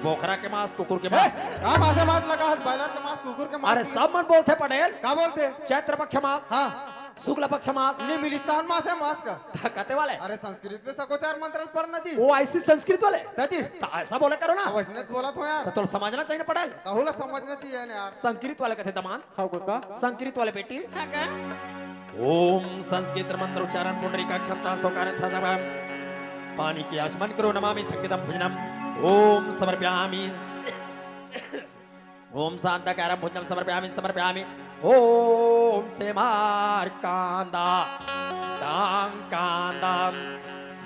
बोकरा के मांस, कुकुर के मांस। ए, का मासे मांस लगा है? बॉयलर के मांस, कुकुर के मांस। अरे, सब मन बोलथे पटेल। का बोलथे? चैत्र पक्ष मांस, हाँ। शुक्ल पक्ष मांस। नहीं मिलिस तहन मांस है, मांस का। त कते वाले? अरे, संस्कृत में सको चार मंत्र पढ़ना जी। वो ऐसी संस्कृत वाले? दादी। त ऐसा बोले करो ना। अब वैसने तो बोला था यार। त तोला समझना चाहिए ना पटेल। कहूला समझना चाहिए ना यार। संस्कृत वाले कथे दमान। हाँ, काका। संस्कृत वाले बेटी। हाँ, का? ओम संस्कृत मंत्र उच्चारण पुंडरीकाक्षम तान सौकारम था। पानी की आचमन करो, नमामि संकितम भुजनम। ओम समर्पयामि। ओम शांताकारम भुजनम समर्पयामि, समर्पयामि। ओम सेमार कांदा, डांग कांदा,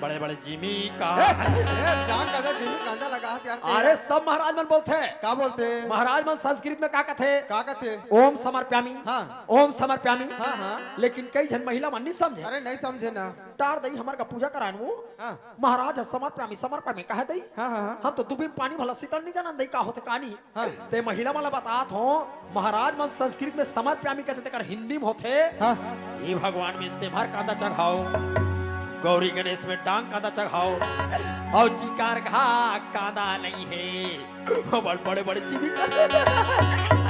बड़े बड़े जिमी का। ए, ए, डांग कांदा, जिमी कांदा लगा हाथ यार। अरे, सब महाराज मन बोलथे। का बोलथे? महाराज मन संस्कृत में का कथे? का कथे? ओम समर्पयामि। हाँ। ओम समर्पयामि। हाँ, हाँ। लेकिन कई झन महिला मन नहीं समझे। अरे, नहीं समझे ना। टार दई हमर का पूजा करान वो। हाँ। महाराज ह समर्पयामि, समर्पयामि कहे दई। हाँ, हाँ, हाँ। हम तो दुबी पानी भला शीतल नहीं जानन दई का होथे का नहीं। हाँ। ते महिला मन ला बतात हो, महाराज मन संस्कृत में समर्पयामि कथे, तेकर हिंदी में होथे। हाँ। हे भगवान में सेमहर कांदा चघाओ, गौरी गणेश में डांग कांदा चघाओ, और चिकार घा कांदा नहीं है। बड़-, बड़े-बड़े चिमी कांदा।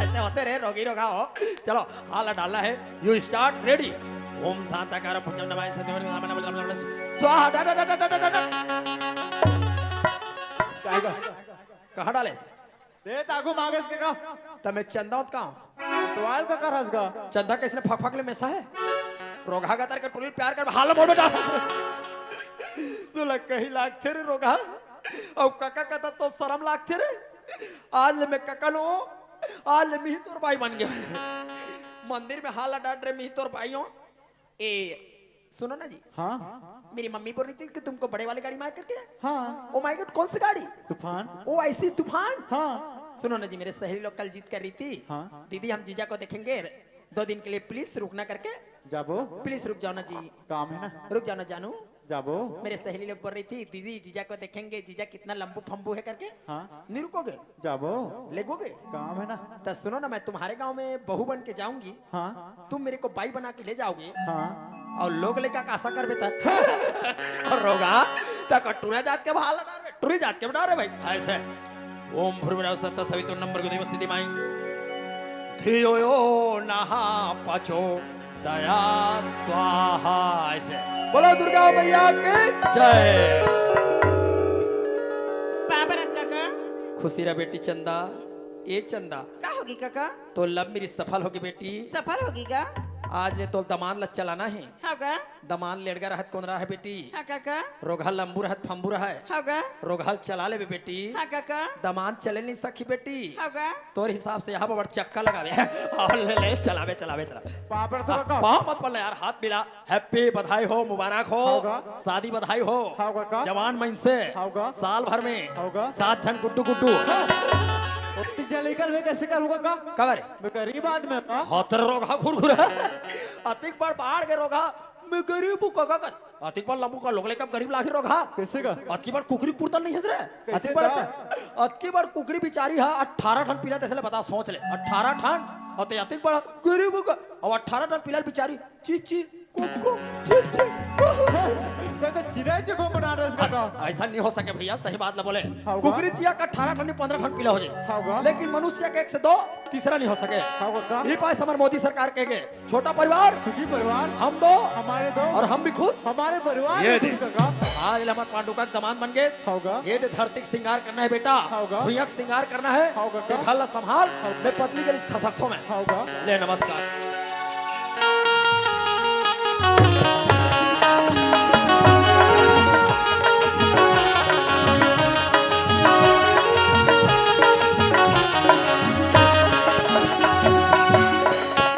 ऐसे होथे रे, रोगी रोगा हो। चलो, हाला डालना है। You start, ready। ओम शांताकारं भुजंगं नमामि संकेतं स्वाहा, डा, डा, डा। काहे का? कहाँ डाले? दे ताकू मांगेस के का? त मैं चंदा होत का हूँ? कोतवाल का करस का? चंदा कइसने फक फक ले मेसा हे? रोगहा गतर के टुरी ल प्यार कर, हाला मोड़ में डाल। तोला कहीं लागथे रे रोगहा? अउ कका कथा तो शरम लागथे रे। आज ले मैं कका नो, आज ले मिही तोर बाई बन गया। मंदिर में हाला डांट रे मिही तोर बाई हो। ए, सुनो ना जी। हाँ। मेरी मम्मी बोल रही थी कि तुमको बड़े वाली गाड़ी में आकर के। हाँ। Oh my God, कौन सी गाड़ी? तूफान। ओ, ऐसी तूफान? हाँ। सुनो ना जी, मेरे सहेली लोग कल जिद कर रही थी। हाँ। दीदी, हम जीजा को देखेंगे दो दिन के लिए, please रुकना करके। जाबो। Please रुक जाओ ना जी। काम है ना। रुक जाओ ना जानू। जाबो। मेरे सहेली लोग बोल रही थी, "दीदी, जीजा को देखेंगे, जीजा कितना लंबू फंबू है," करके। हाँ। नहीं रुकोगे? जाबो। लेगोगे? काम है ना। तो सुनो ना, मैं तुम्हारे गांव में बहू बन के जाऊंगी। हाँ। तुम मेरे को बाई बना के ले जाओगे। हाँ। और लोग लेकर का आशा करबे त। और रोगहा, त का टूरा जात के बहाल ना रे, टूरी जात के बना रे भाई। ऐसे। ओम भूर्भुवः सत्ता सवितुर्नंबर गुदे सिद्धि माई। धियो यो नहा पचो दया स्वाहा। ऐसे। बोलो दुर्गा मैया की जय। पाँव परत काका। खुशी रह बेटी चंदा। ए चंदा। का होगे काका? तो लव मैरिज सफल होगे बेटी। सफल होगे का? आज ले तो दमांद ला चलाना हे। हाँ का? दमांद लेड़गा रहत कोन रहा है बेटी। हाँ काका। रोगहा लंबू रहत फंबू रहा है। हाँ का? रोगहा ल चला लेबे बेटी। हाँ काका। दमांद चले नहीं सकी बेटी। हाँ का? तोर हिसाब से यहाँ पर चक्का लगावे। और ले, ले, चलावे, चलावे, चलावे। पाँव परत हँव काका। पाँव मत पड़ना यार, हाथ मिला। Happy, बधाई हो, मुबारक हो। हाँ का? शादी बधाई हो। हाँ काका। जवान मन से। हाँ का? साल भर में। हाँ का? सात झन गुड्डू गुड्डू। ओती जन लेकर मैं कैसे करूँगा का? कबर? मैं गरीब आदमी हँव का। हतर रोगहा घुरघुरा। अतिक बड़ बाढ़ के रोगहा। मैं गरीब हँव काका कर। अतिक बड़ लंबू का लोग लेकर गरीब लाखी रोगहा। कैसे का? अतकी बड़ कुकरी पुरतल नहीं हस रे। कैसे अतिक बड़ का? अतकी बड़ कुकरी बिचारी हा, अठारह ठन पिला देथे ले बता, सोच ले। अठारह ठन, और ते अतिक बड़ गरीब हँव का। अब अठारह ठन पिला बिचारी, ची ची, कु कु, ची ची, कु। मैं तो चिड़ै के को बना रहे इसका का। ऐसा नहीं हो सके भैया, सही बात ला बोले। हाँ, कुकरी चिया का अठारह ठन, पन्द्रह ठन पिला हो जाए। हाँ, लेकिन मनुष्य का एक से दो, तीसरा नहीं हो सके। हाँ, का? ई पास हमर मोदी सरकार के गे। छोटा परिवार, सुखी परिवार, हम दो, हमारे दो, और हम भी खुश। हमारे परिवार ये भी दे। खुश काका। आज ले हमर पांडु का दमांद बन गे। हाँ का? ये दे धरती के श्रृंगार करना है बेटा, हाँ का? भुइयां के श्रृंगार करना है। हाँ का? ते घर ला संभाल, हाँ का? मैं पतली गली से खसकथों मैं। हाँ का? ले नमस्कार।